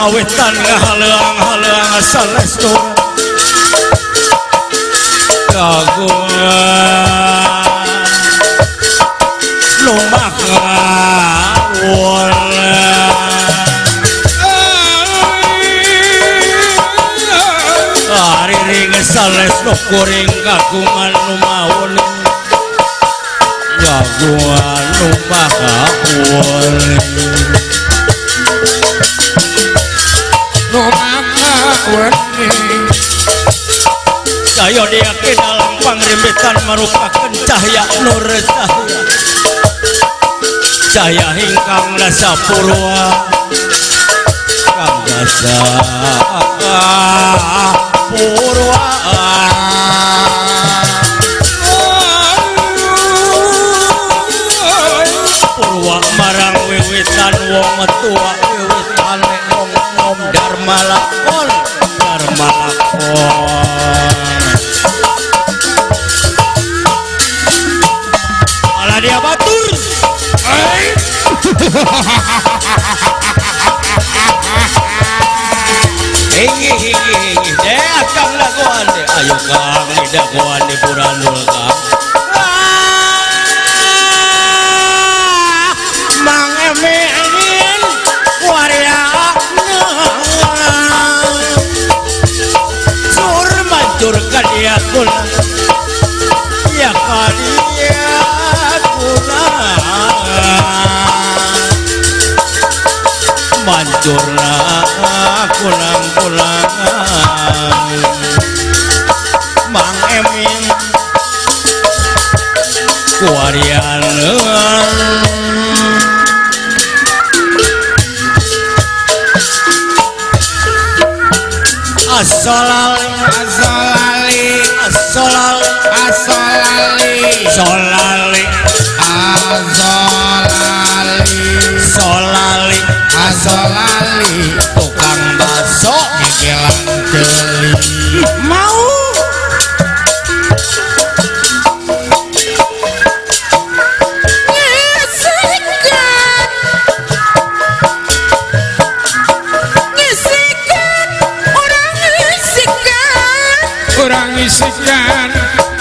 Kawitan ngahaleuang-haleuang saestu kagungan nu maha wening. Ariring saestu kuring kagungan nu maha wening, kagungan nu maha wening. Nu maha wening. Sayo dia ke dalam pangrimbitan merupakan cahaya nur cahaya, cahaya ingkang dasa purwa, kang dasa purwa. Purwa marang wiwitan wong tua, wiwitane wong nom dharma lakon, dharma lakon. Ala dia batur. Hingi hingi hingi deh akang dagoan deh, ayo kang di dagoan di purandul kang. Mang Emin waria sur mancur kadia kula ya kadia kula mancurna kulang kulang Mang Emin kuarian. Asolali asolali asolali asolali solali asolali solali asolali tukang bakso ngegelang jeli mau Ngisikan ngisikan orang ngisikan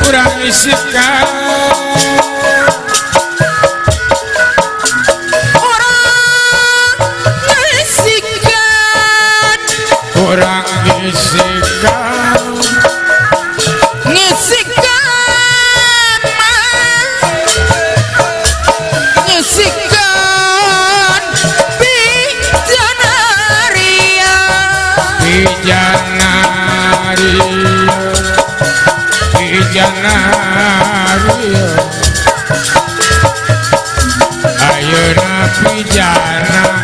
orang ngisikan orang ngisikan orang ngisikan orang ngisikan ngisikan ngisikan bijanaria bijanaria bijanaria ayeuna bijanaria.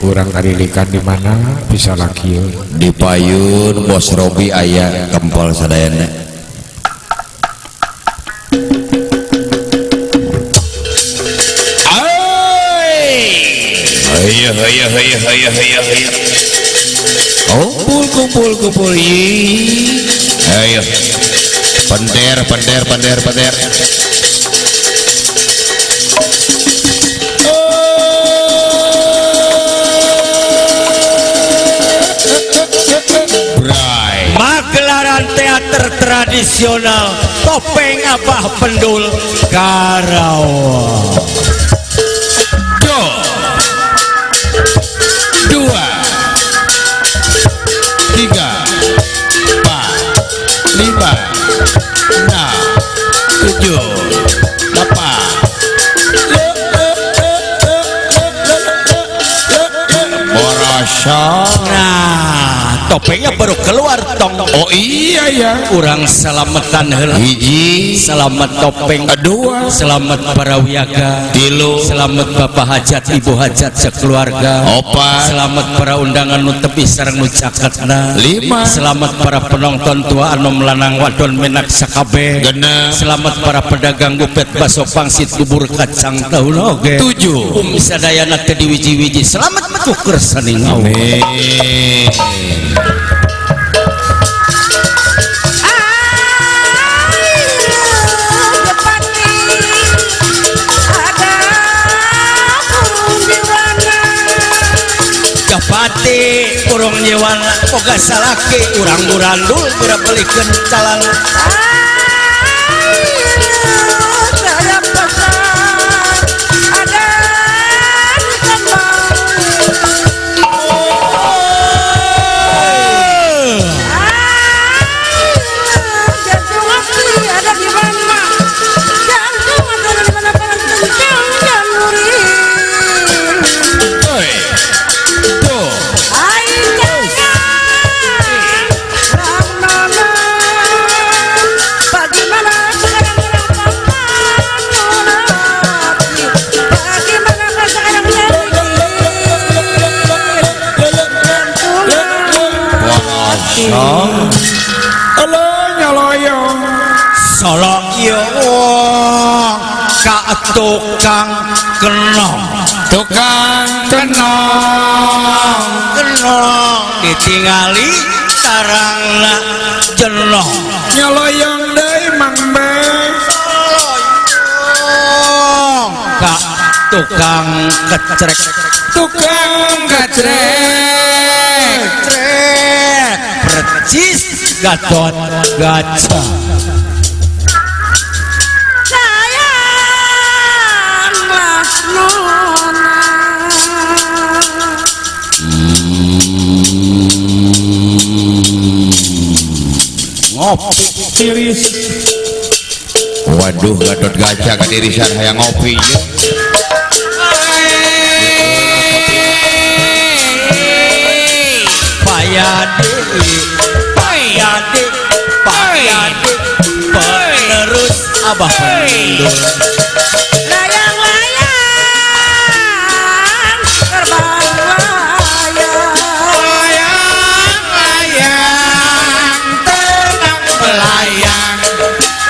Urang ngarilikan di mana bisa lagi di payun Bos Robi aya kempol sadayana. Ayo ayo ayo ayo ayo ayo kumpul kumpul kumpul ayo pender pender pender pender. Magelaran teater tradisional Topeng Abah Pendul Karawang. 2 3 4 5 6 7 8. Borosok. Nah, Topengnya baru keluar tong. Oh iya ya. Urang salametan heula. Hiji. Selamat topeng. Dua. Selamat para wiyaga. Tilu. Selamat bapak hajat, ibu hajat sekeluarga. Opat. Selamat para undangan nu tepi sareng nu caketna. Lima. Selamat para penonton tua anom lanang wadon menak sakabeh. Genep. Selamat para pedagang gupet baso pangsit bubur kacang tahu oge. Tujuh. Sadayana teh diwiji-wiji. Selamat ku kersaning Allah. Amin. Japati urang nyewana boga salaki urang burandul bera belikeun calal. Tukang kenong, tukang kenong, kenong ditingali tarangna jenong, nyoloyong deui Mang Bek, ka tukang kecrek, tukang kecrek, trek percis Gatot Kaca. Ngopi tiris. Waduh, Gatot Kaca kadirisan hayang ngopi. Payadi, payadi, payadi, penerus Abah Pendul. Layang-layang terbang layang, layang-layang terbang melayang,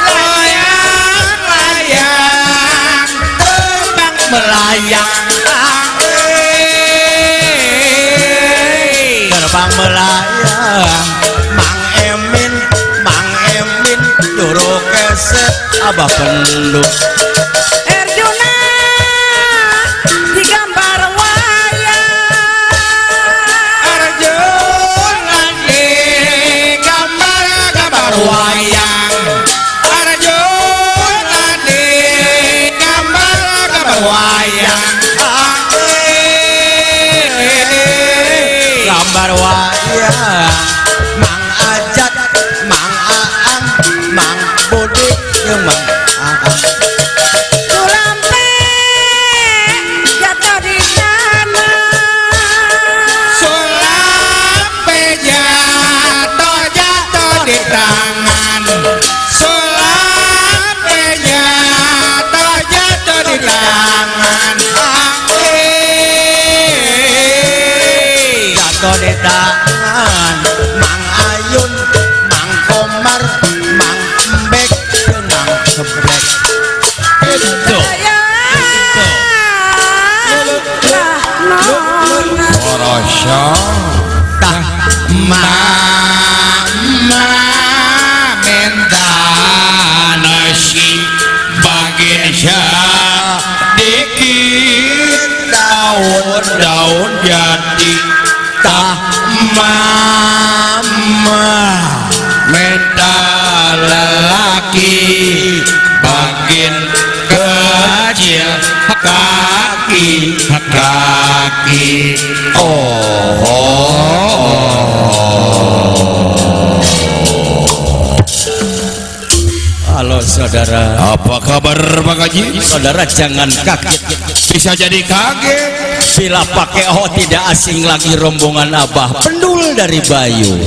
layang-layang terbang melayang, terbang melayang. Mang Emin, Mang Emin, juru keset Abah Pendul. Arjuna digambar wayang, Arjuna digambar gambar wayang, Arjuna digambar gambar wayang, gambar wayang. Mang Ajat, Mang Aang, Mang Budi, jeung Mang Aang. Sulampe jatuh di tanah, Sulampe jatuh jatuh di tangan, sulampe jatuh jatuh di tangan, jatuh di tangan. Mang Ayun, Mang Komar, Mang Embek, jeung Mang Geblek. Itu. Tah Mama minta nasi bagian sedikit daun-daun jati. Tah mama minta lelaki bagian kecil kaki kaki. Oh, Halo saudara. Apa kabar Bang Haji? Saudara jangan kaget. Bisa jadi kaget. Bila pakai oh tidak asing lagi rombongan Abah Pendul dari Bayu.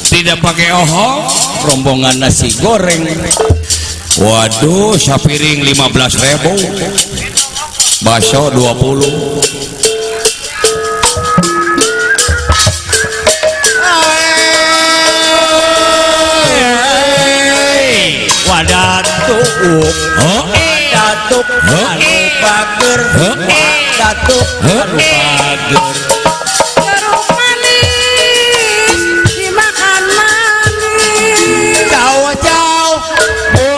Tidak pakai oho, rombongan nasi goreng. Waduh, sapiring 15.000. Bakso 20. Wadatuk, wadatuk, anu pager, wadatuk, anu pager. Jeruk manis dimakan manis. Jauh-jauh,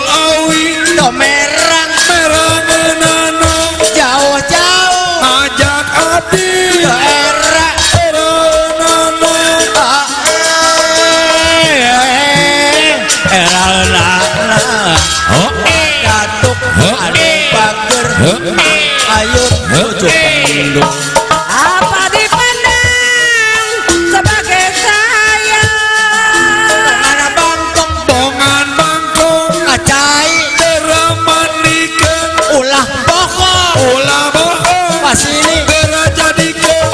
Awi tomerang, merang jauh-jauh, ajak adi era, datuk anu pager, ayo cucu pendung. Apa dipandang sebagai sayang? Mana bangkong, Bongan bangkong, kacai, teramanikan, ulah bohong, ulah bohong, pasini, terjadikan.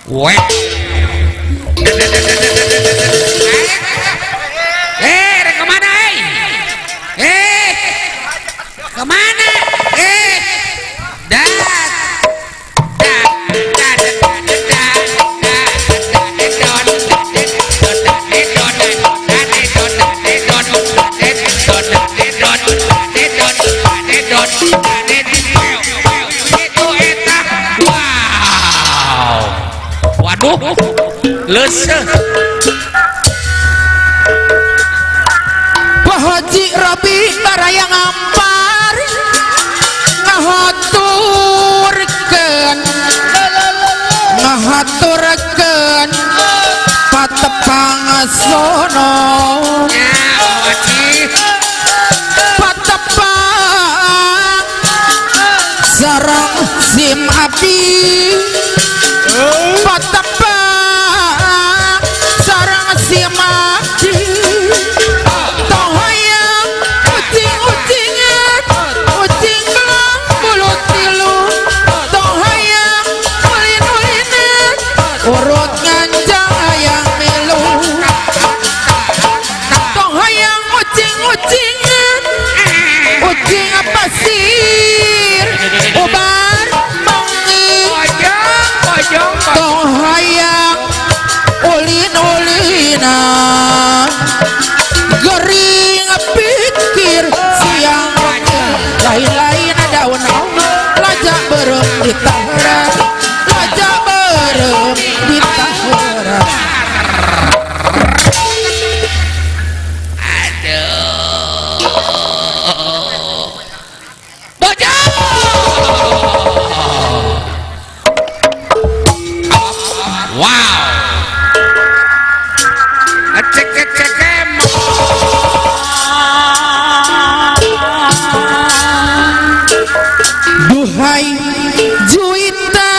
Weh. Aduh, leuseuh. Pak Haji Robi baraya ngampar ngahaturkeun ngahaturkeun patepang sono patepang sareng sim api patepang sareng sim api tong hayang ucing-ucingan ucing belang bulu tilu tong hayang ulin-ulinan urut nganjang hayang milu tong hayang ucing-ucingan ucing pasir ubar bengi tong hayang ulin-ulinan gering pikir siang lain-lain daun lajak berem di tahra lajak berem di tahra. Aduh. Bocah. Wow. Cek cek cek. Duhai Juwita,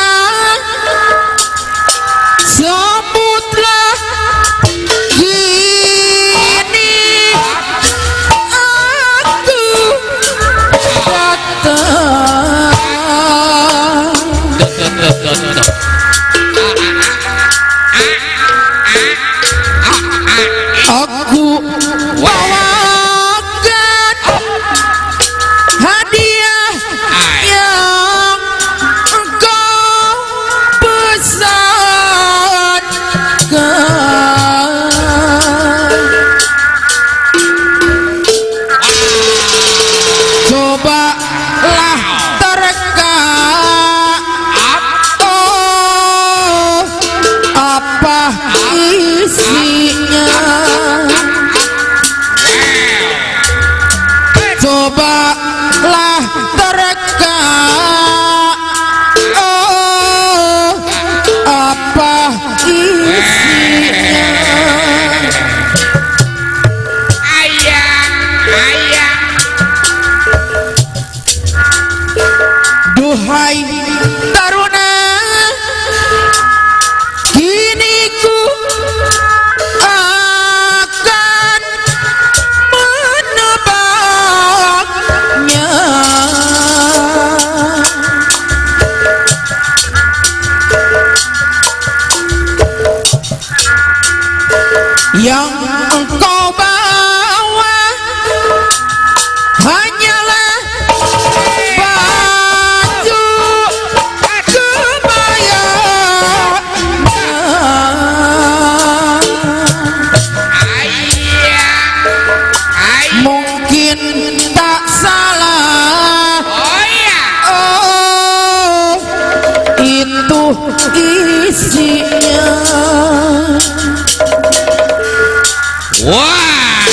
sebutlah kini aku datang. Aku bawakan hadiah yang engkau pesankan. Cobalah terka, oh apa isinya. Cobalah terka, oh apa isinya. Ayang, ayang. Duhai taruna, kini ku akan menebaknya. Yang engkau bawa hanyalah baju kebaya. Ayang. Ayang. Mungkin tak salah, Oh iya. oh itu isinya. Wah.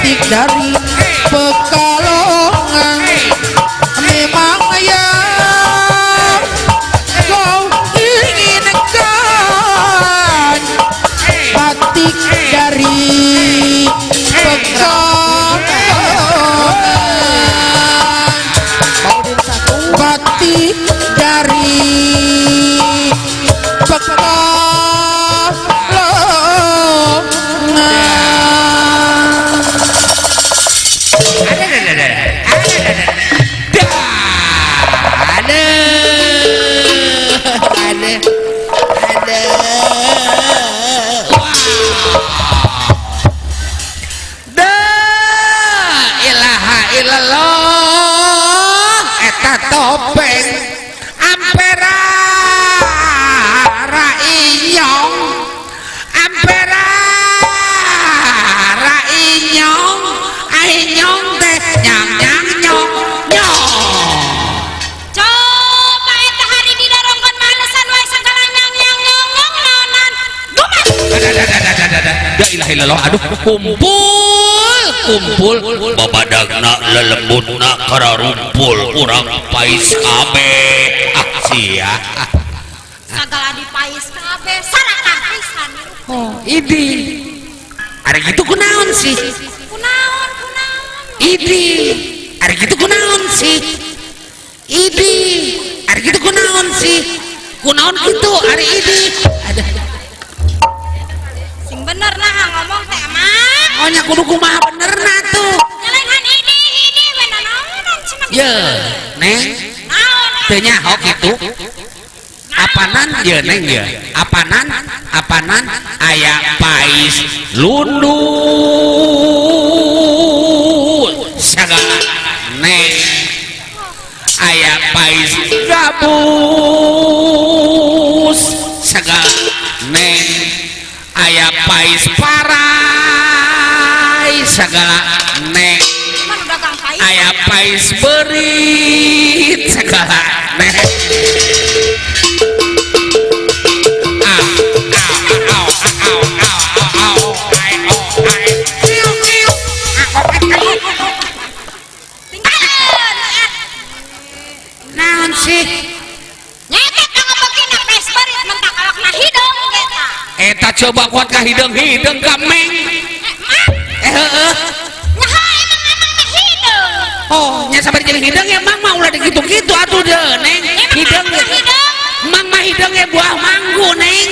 Batik dari Pekalongan. Memang yang kau inginkan batik dari Pekalongan, batik dari Pekalongan. Ada da ilaha illallah eta topeng ampera ra inyong, ampera ra inyong, inyong teh nyang nyang nyong nyong. Coba eta hari didorongkeun malesan wae sagala nyang nyang nyong nyong naonan. Gumat. La ilaha illallah, aduh kumpul kumpul babadagna lelembutna kararumpul urang pais kabeh ah sia. Sagala dipais kabeh sarakah pisan. Oh idi ari kitu kunaon sih? Kunaon kunaon? Idi ari kitu kunaon sih? Idi ari kitu kunaon sih? Kunaon kitu ari idi? Ada sing bener nah ngomong teh emang. Oh nya kudu kumaha benerna tuh. Nyelengan idi idi we nanaonan cenah. Ye, Neng. Naon? Teu nyaho kitu. Apanan ye Neng ye? Apanan? Apanan aya pais lundul sagala Neng. Aya pais gabus sagala Neng. Aya pais parai sagala Neng. Aya pais beurit sagala Neng. Au au au au au au ai o ai. Iu iu. Naon sih? Nyetek ngabekina pais beurit mentak alakna hideung ge tah. Eta coba kuat ka hideung-hideung ka Meng. Eh heeh. Nyaha emang emang mah hideung. Oh, nya sabar jeung hideung emang mah ulah dikitu-kitu atuh deuh, Neng. Hideung emang mah hideung ge buah manggu, Neng.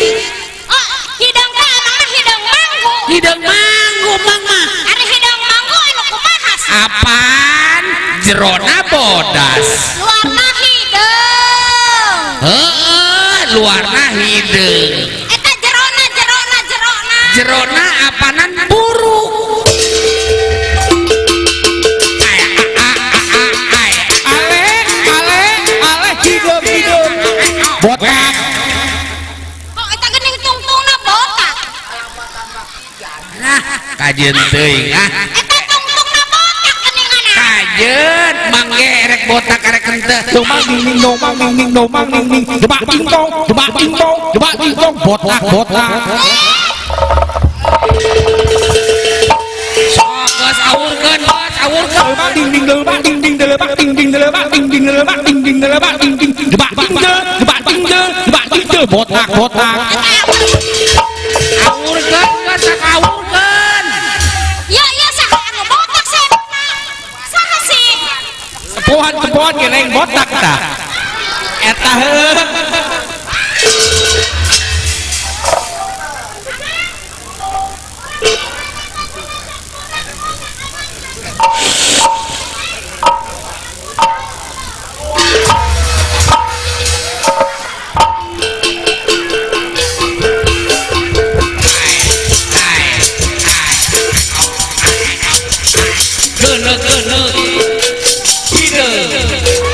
Oh, hideung teh emang mah hideung manggu. Hideung manggu mang mah. Ari hideung manggu anu kumaha sih? Apaan? Jerona bodas. Luarna hideung. Heeh, luarna hideung. Eta jerona jerona jerona. Jerona apanan buruk. Ai a a a ai. Ale ale ale hidup hidup botak. Kok eta geuning tungtungna botak? Nah, kajeun teuing ah. Eta tungtungna botak geuningan. Kajeun mangge erek botak erek henteu. Domang ding ding domang ding ding domang ding ding jebak ding dong jebak ding dong jebak ding dong botak botak. Sok geus awurkeun, geus awurkeun. Domang ding ding domang ding ding jebak ding ding jebak ding ding jebak ding ding jebak ding ding jebak ding ding jebak ding ding jebak ding ding botak botak. Awurkeun, geus awurkeun. Ya ya saha anu botak sebenarna? Saha sih? Sepohan-sepohan ge Neng botak tah. Eta heuh.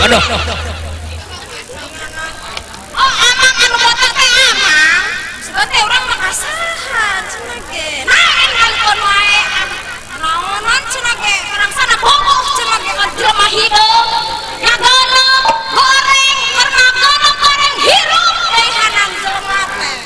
Aduh. Oh, amang anu botak teh amang. Sebab teh urang mah kasahan cenah ge. Naon ngalukon wae. Naonan cenah ge, karangsana bogoh cenah ge jelema hideung. Ngagono, goreng, keur ngagono goreng hirup deui jelema teh.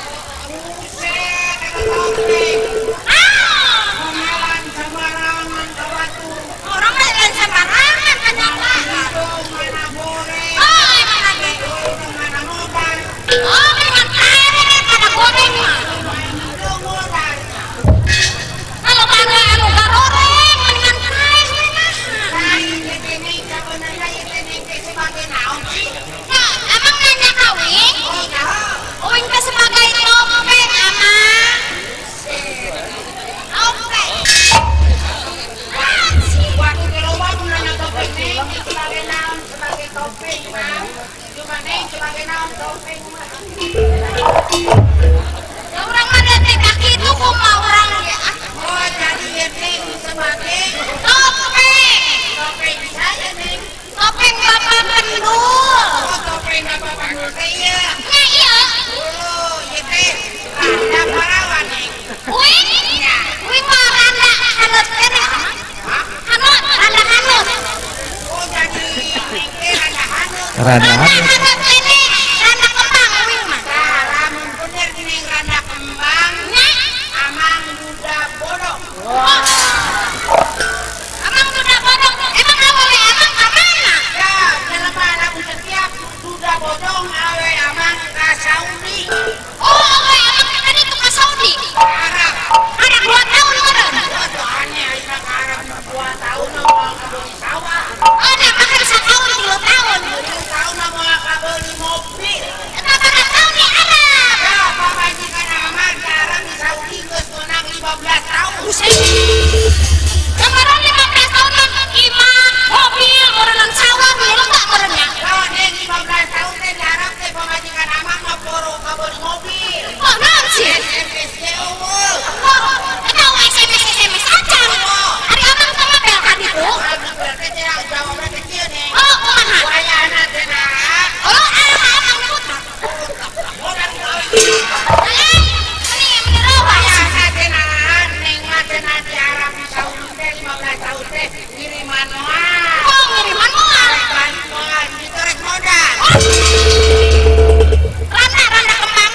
Randa. Randa teh randa kembang uing mah. Tah lamun bener geuning randa kembang, Nya. Amang duda bodong. Amang duda bodong. Emang awewe amang ka mana? Ya, jelema lamun setiap duda bodong awe amang ka Saudi. Oh, awewe amang ka ditu ka Saudi. Arab. Arab 2 tahun meureun. Waduh aneh ayeuna ka Arab 2 tahun moal kabeuli sawah. Oh, nah bahkan satahun 3 tahun. 3 tahun moal kabeuli mobil. Eta berapa tahun di Arab? Ya, pamajikan amang di Arab di Saudi geus meunang 15 tahun. Buset. Kemarin 15 tahun mah imah, mobil, meureun sawah, loba meureun nya. Lawan neng 15 tahun teh di Arab teh pamajikan amang mah poro kabeuli mobil. Oh, naon sih? SMS ge eueuh. Oh, eta SMS SMS acan. Ari amang teh ngapel ka ditu. Abdi berarti teh jawabna kecil neng. Oh, kumaha? Wayahna teh nah. Oh, ah, amang putra. Modal gawe. Eh, mending mending rawas. Wayahna teh nah, neng mah teh nah di Arab di Saudi teh 15 tahun teh ngiriman moal. Oh, ngiriman moal. Balik moal ditorek modal. Randa, randa kembang.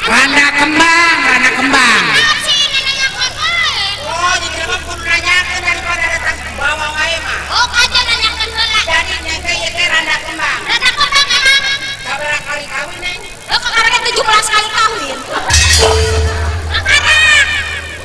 Randa kembang, randa kembang. Naon sih nanyakeun wae? Oh, jadi mah kudu nanyakeun daripada datang bawa wae mah. Oh, kaja nanyakeun heula. Jadi neng teh ieu teh randa kembang. Randa kembang emang. Sabaraha kali kawin neng? Lo kemarin 17 kali kawin. Kakarak.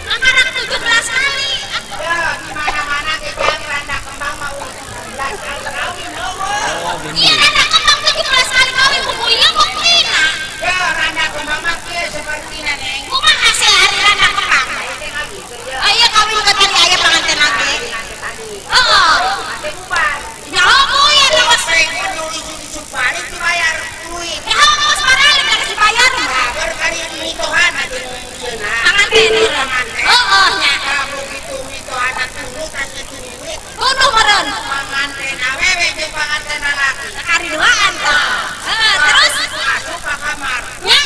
Kakarak 17 kali. Ya, di mana-mana ge jang randa kembang mah 17 kali kawin eueuh. Iya, randa kembang 17 kali kawin buku ieu buktina. Ya, randa kembang mah kieu sapertina neng. Kumaha sih ari randa kembang? Ieu teh ngabikeun ye. Oh iya kawin ke tadi aya panganten lagi. Kawin tadi. Heeh. Ate bubar. Ya oh ya geus. Sing perlu isuk-isuk balik dibayar duit. Ya geus baralik geus dibayar mah. Nah, berkali mitohan atuh ieuna. Panganten. Panganten. Heeh nya. Nah, begitu mitohana tuluh tas itu duit. Bunuh meureun. Panganten awewe jeung panganten lalaki. Ari duaan tah. Heeh, terus masuk ka kamar. Nya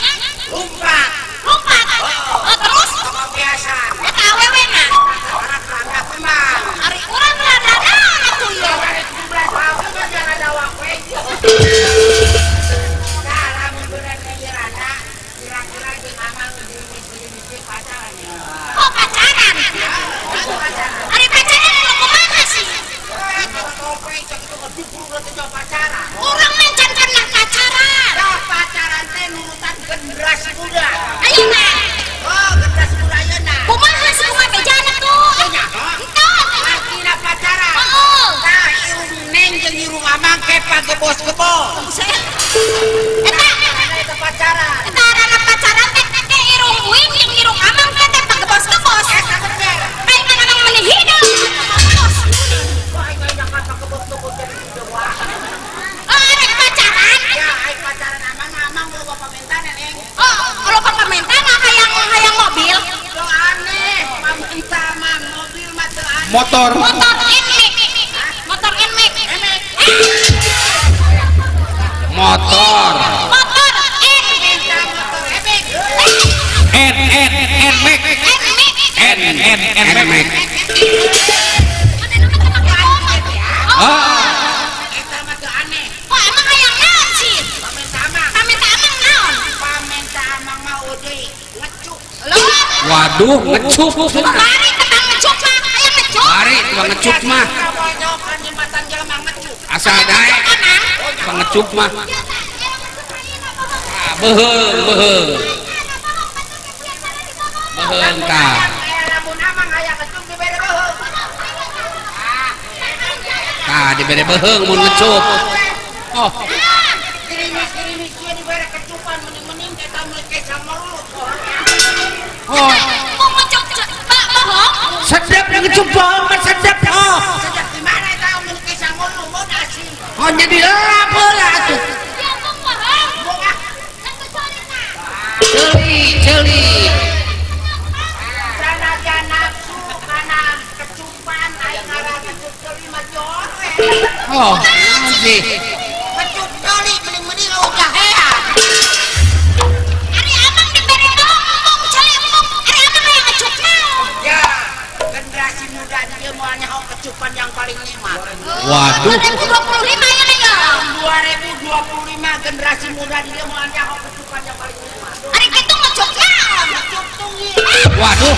Lompat. lompat. Oh, terus Toko biasa. eta awewe na. Anak randa kembang. Ari urang rada naon atuh ieu? Kamari 17 tahun mah jangan ada waktu. Nah, lamun bener teh ieu randa, kira-kira jeung amang gerimis-gerimis pacaran ya. Kok pacaran? Aku pacaran. Ari pacaran nu kumaha sih? Eh, kalau topeng cek itu ngedubruk teh jauh pacaran. Urang mah can pernah pacaran. Dah pacaran teh nurutan generasi muda. Ayeuna Oh, generasi muda ayeuna. kumaha sih kumaha bejana tuh? Nya, oh. Entah. Artina pacaran. Heeh. Tah irung neng jeung irung amang ke pagebos-gebos. Buset. Eta Karena itu pacaran. eta arana pacaran teh teh irung uing jeung irung amang teh teh pagebos-gebos. Eta bener. Aing amang meni hideung. Pagebos. Wah, aing mah jangan pagebos-gebos jadi hideung wah. Oh, arek pacaran. Ya, aing pacaran amang mah amang loba pamentana neng. Oh, loba pamentana hayang hayang mobil. Teu aneh, paminta mah mobil mah teu aneh. Motor. Motor NMAX. Motor NMAX. Motor. Motor N. Minta motor ebek. N N N Max. NMAX. N N N N Max. Max. Mana nama teh make motor. Oh. Eta mah teu aneh. Wah, emang hayang naon sih? Paminta amang. Paminta amang naon? Paminta amang mah eueuh ngecup. Loh, Waduh, ngecup. bari tebang ngecup mah, hayang ngecup. Bari tukang ngecup mah. Kamonyokan jembatan jelema ngecup. Asal daek Amang. tukang ngecup mah. Ah, beuheung, beuheung. Beuheung tah. Lamun amang hayang ngecup dibere beuheung. Tah dibere beuheung mun ngecup. Oh, Gerimis-gerimis kieu dibere kecupan mending-mending eta mun keca melut. oh. Mau ngecup bohong? Sedap ngecup bohong mah sedap. Oh. Sejak di mana eta mun keca melut mun asin. Oh jadi elap heula atuh. Ya bung bohong. Bung ah. Tentu cerita. Ceuli, ceuli. Sanajan nafsu kana kecupan aing ngaran ngecup ceuli mah jore. Oh, naon sih? Ngecup ceuli mending-mending eueuh jahea. Ari amang dibere bohong, embung ceuli embung. Ari amang hayang ngecup naon? Ya, generasi muda dia moal nyaho kecupan yang paling nikmat. Waduh. 2025 ya ya. Tahun 2025 generasi muda di dia mau nyaho kecupannya paling lima. Ari kitu ngecup naon? Kecup tunggil. Waduh,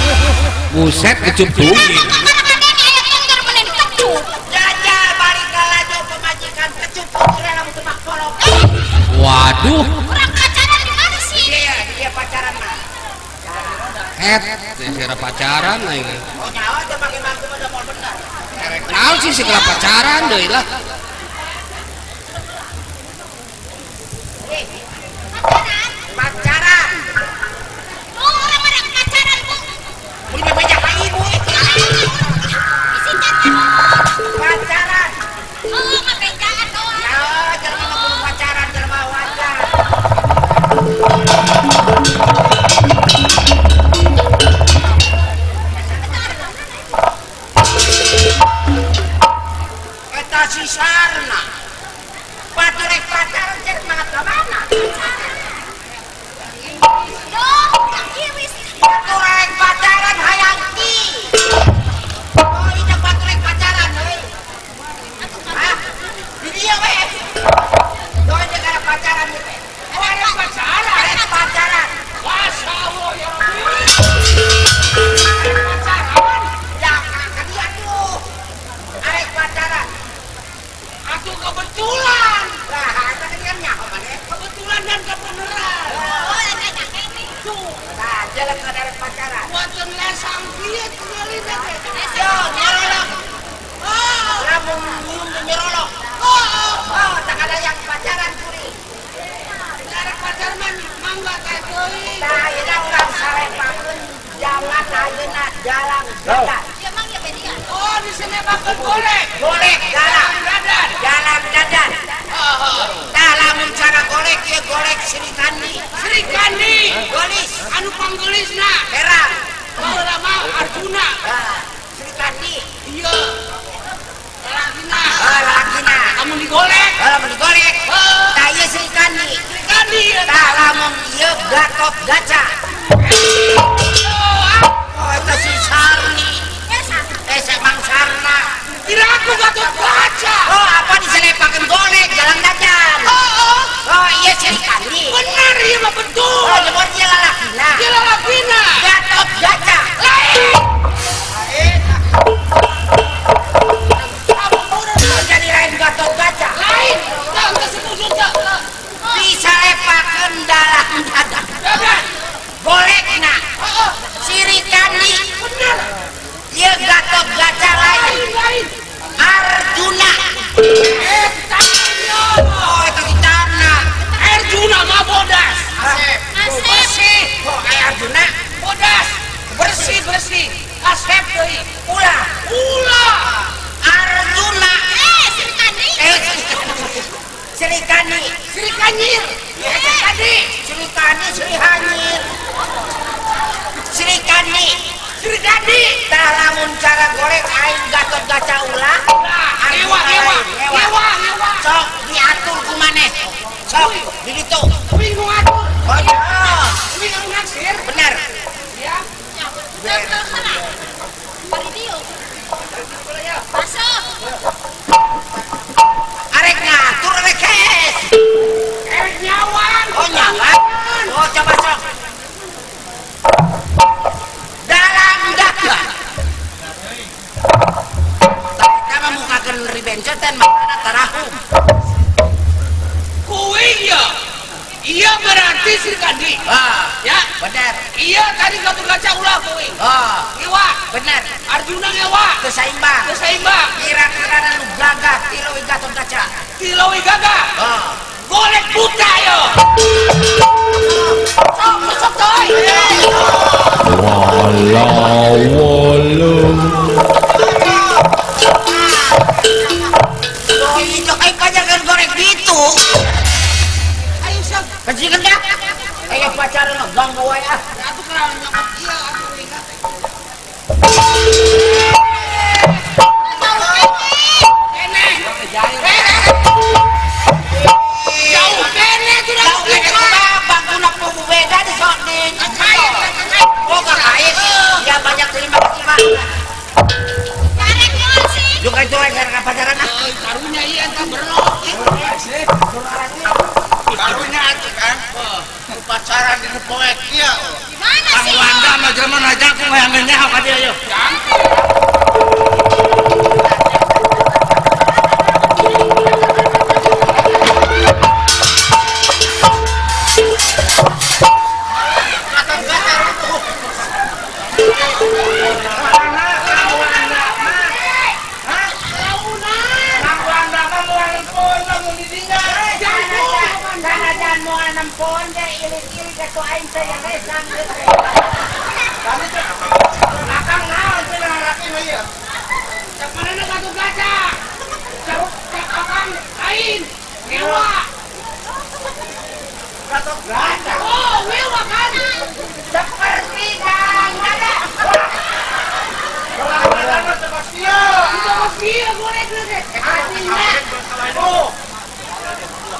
buset kecup tunggil. Jajal balik ka laju pemajikan kecup tunggil lamun teu mak kolok. Waduh. Urang pacaran di mana sih? Iya, dia pacaran mah. Het, saya pacaran aing. Oh nyaho teh make mangku mah moal bener. Erek naon sih segala pacaran deui lah. Pacaran? Pacaran. Oh, orang-orang pacaran, Bu. Mun bebeja ka ibu itu. Pacaran. Oh, ngabejaan doang. Ya, jelema mah kudu pacaran, jelema wajar. Eta si Sarna. Batur rek pacaran cek semangat ka mana? Duh, kiwis. Batur rek pacaran hayang ti. Oh, itu batur rek pacaran euy. Hah? Di dieu we. Doa jeung ada pacaran ieu teh. Oh, ada pacaran. Arek pacaran. Masya Allah ya Rabbi. Ada pacaran. Ya, ka dia tuh. Arek pacaran. Atuh kebetulan. Lah, eta kan nyaho maneh. Kebetulan dan kebenaran. Oh, ada nyake nih. Nah, jalan ka arek pacaran. Buatan lesang kieu tingali teh. Yo, nyerolok. Oh, Lamun nyium teh nyerolok. oh. Oh, tak ada yang pacaran kuring. Ada pacar mah mangga teh teuing. Tah, ayeuna urang sarepakeun zaman ayeuna jalan dadan. Ya mang ya bedian. Oh, disenebakeun golek. Golek jalan Dadan. jalan dadan. Oh, Tah lamun cara golek ieu golek Sri Kandi. Sri Kandi. Golis Anu panggelisna. herang. Baheula mah Arjuna. Tah, Sri Kandi. Iya. Lalakina. Ah, lalakina. Lamun digolek. Ah, lamun digolek. Heeh. Tah ieu Sri Kandi. Sri Kandi eta. Tah lamun ieu Gatot Kaca. Oh, eta si Sarni. Eh, si Mang Sarna. Tidak aku Gatot Kaca. Oh, apa diselepakeun golek jalan dadan. Oh, Oh, iya Sri Kandi. bener ieu mah betul. Oh, jemur dia lalakina. Dia lalakina. Gatot Kaca. Lain. Oh, jadi lain Gatot Kaca. Lain. Tah teu setuju teh. Diselepakeun dalam dadan. Dadan. Golekna Heeh. Sri Kandi. Bener. Ieu Gatot Kaca lain. Lain lain. Arjuna. Eta ieu. Oh, eta di tanah. Arjuna mah bodas. Asep. Asep. Bersih. Oh, aya Arjuna. Bodas. Bersih bersih. Kasep deui. Ulah. Ulah. Arjuna. Eh, Sri Kandi. Eh, Sri Kandi. Sri Kanyir. Sri Kandi. Sri Kandi, Sri Hanyir. Sri Kandi. Sri Kandi. Tah lamun cara golek aing Gatot Kaca ulah. Ulah. Arjuna Ngewa ngewa. lain, ngewa. Ngewa ngewa. Sok diatur ku maneh. Sok di ditu. Kuing nu ngatur. Oh iya, Kuing anu naksir. bener. Ya. Ya, betul salah. Bari dieu. Masuk. Arek ngatur arek kes. Erek nyawan. Oh nyawa. Oh coba sok. Dalam dagang. Tah mah mukakeun ribencetan makana tarahum. Kuing ya. Iya berarti Sri Kandi. Ah, Ya. bener. Iya tadi Gatot Kaca ulah kuing. Oh, Ngewa. bener. Arjuna ngewa. Teu saimbang. Teu saimbang. Kira-kira nu gagah ti leuwih Gatot Kaca. Ti leuwih gagah. Oh. Golek buta yo. Sok sok coy. Walau walau. Oh, itu aing pacaran goreng gitu. Ayo sok. Kecil kendak. Ayo pacaran mah ganggu wae ah. Atuh kerawan nyokot ieu atuh ingat. Keneh. Jauh keneh tuh Jauh keneh kumaha bangkuna kubu beda di sok di. Kakait, kakait. Oh, kakait. Ya banyak terima kasih, Pak. Karek naon sih? Juga itu rek pacaran ah. Karunya ieu eta berlok. Karunya atuh Kang. Pacaran di poek ieu. Gimana Kang sih? Wanda mah jelema na jangkung hayang nyaho ka dieu yeuh.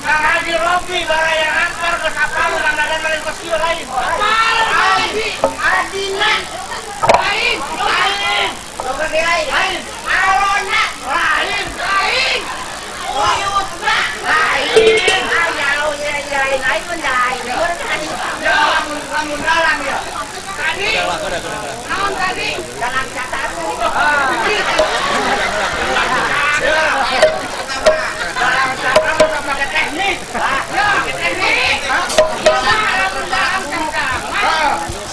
Kang Haji Robi baraya antar ke kapalu Kang Dadan lain kos ieu lain. Adina. Lain, lain. Loga ge lain. Lain. Alona lain, lain. Uyutna lain. Aya lain lain lain mun lain. Ya lamun lamun dalang ya. Tadi. Naon tadi? Dalang catatan. Dalang catatan pakai teknik. Ya, teknik. Lamun dalang catatan.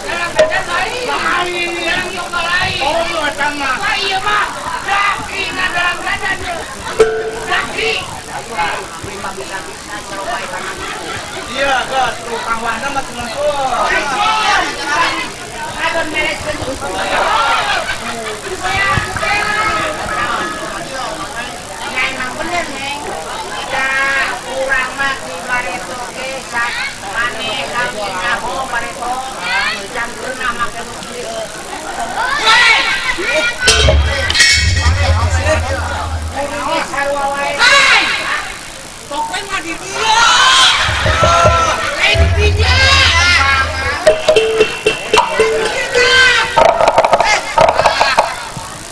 Dalang catatan lain. Lain. Dalang yoga lain. Oh, eta mah. Wah, ieu mah daki na dalam badan ieu. Daki. Iya, geus Kang Wanda mah cuma tuh. Adon bereskeun. Nya emang bener, Neng. Da urang mah di bareto ge maneh lamun nyaho bareto jam geunah make nu kieu. Kudu sarua wae. Pokoknya mah di dieu. Lain di dinya.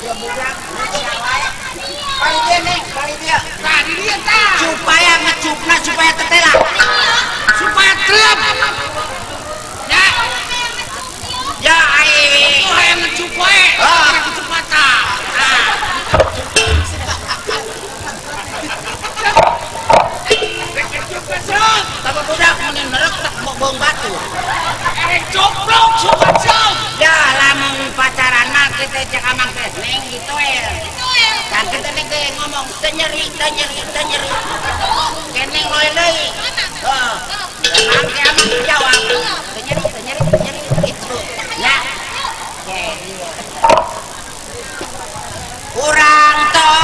Ya budak sia wae. Bari dia, Neng, bari dia. Tah di dieu tah. Supaya ngecupna supaya tetela. Supaya telep. Ya, Ya ai. oh hayang ngecup wae. Ah. Ngecup mata. Nah. Ngecup kecut. Tama budak mun merek tak bohong batu. Erek coplok sobat sok. Ya lamun pacaran mah kita cek amang teh neng gitu el. Dan kita neng teh ngomong teu nyeri teu nyeri teu nyeri. Keneng loe deui. Heeh. Mangke amang jawab. Teu nyeri teu nyeri teu nyeri gitu. Ya. Oke. Urang toe.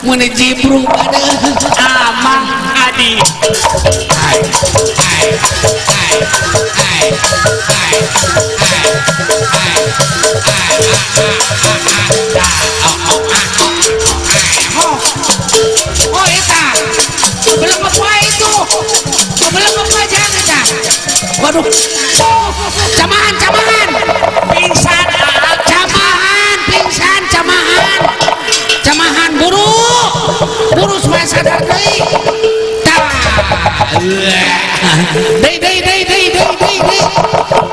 Mun jibrung aduh. Amang Adi. Ai ai ai ai ai ai ai ai oh eta belum apa itu belum apa jangan eta waduh camahan camahan pingsan camahan pingsan camahan camahan buru buru supaya sadar deui tah deui deui deui deui deui deui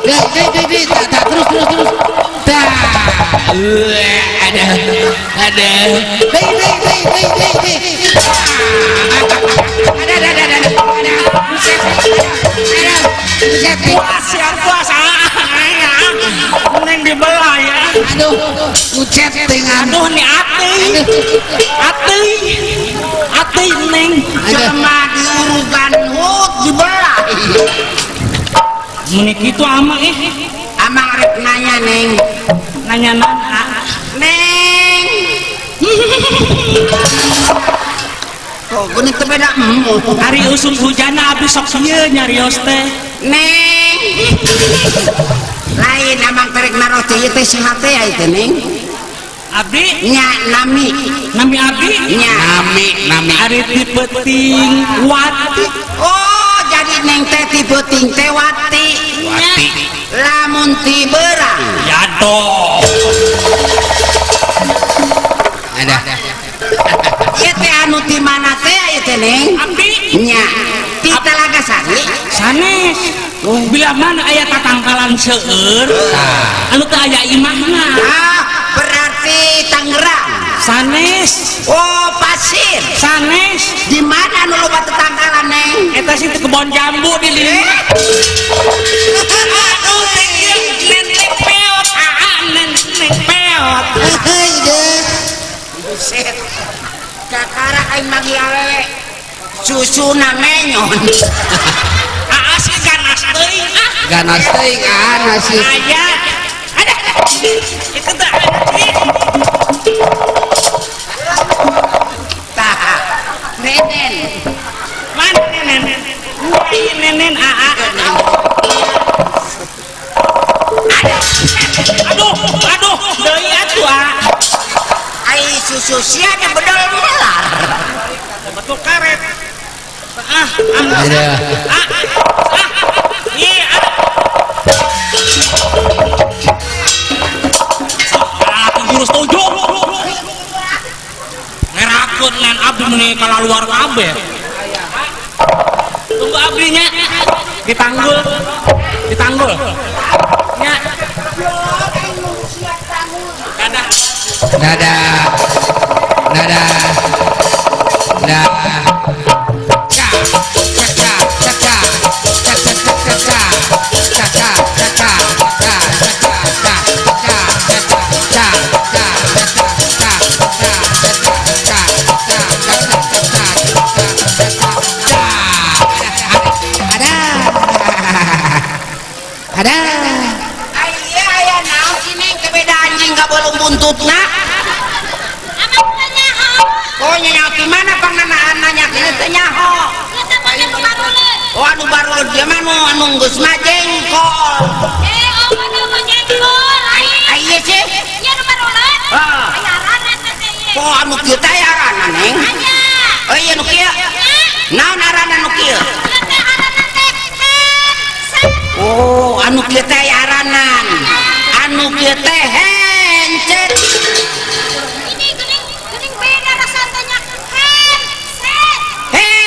deui deui deui deui tah terus terus terus tah ada ada deui deui deui deui deui deui ada ada ada ada ada buset ada buset puas ya puas neng dibelah ya aduh buset dengan aduh nih ati ati ati neng jelema diurugan hut dibelah menik itu amang ih amang rek nanya neng nanya nang neng oh geuning teu beda hari usum hujana abdi sok ieu nyarios teh neng lain amang terek naros teh ieu teh saha teh ieu teh neng abdi nya nami nami abdi nya nami nami ari ti peuting wati oh jadi neng teh ti peuting teh wati wati lamun ti beurang yanto ada ieu teh anu ti mana teh ieu teh neng abdi nya ti Talaga Sari sanes bila mana aya tatangkalan seueur anu teu aya imahna ah berarti Tangerang sanes oh pasir sanes di mana anu loba tetangkalan neng eta sih teh kebon jambu di dieu aduh teh neng peot aa neng peot heuy deh buset kakara aing manggil awewe susuna menyon aa sih ganas teuing ah ganas teuing aa nasi aya ada itu teh tah nenen mana nenen nenen aa aduh aduh deui atuh aa ai susu sia nya bedol melar betul karet ah ah ah iya ah jurus tujuh ngerakeun nen abdi meuni kalaluar kabeh tunggu abdinya ditanggul ditanggul nya dadah dadah dadah dadah ca ca ca ca ca ca ca ca ca ca ca ca ca ca ca ca ca ca ca ada ada aya aya naon sih neng kebeda anjing kabolong buntutna amang teh nyaho oh nyaho di mana pangnanaan nanya kieu teh nyaho oh anu baru dia mah anu geus mah jengkol oh anu mah jengkol ai ieu sih ieu anu baruleut heeh aya aranan teh ieu oh anu kieu teh aranan neng aya oh ieu nu kieu naon aranan nu kieu ieu teh aranan teh handset oh anu kieu teh aranan anu kieu teh handset ini geuning geuning beda rasana nya handset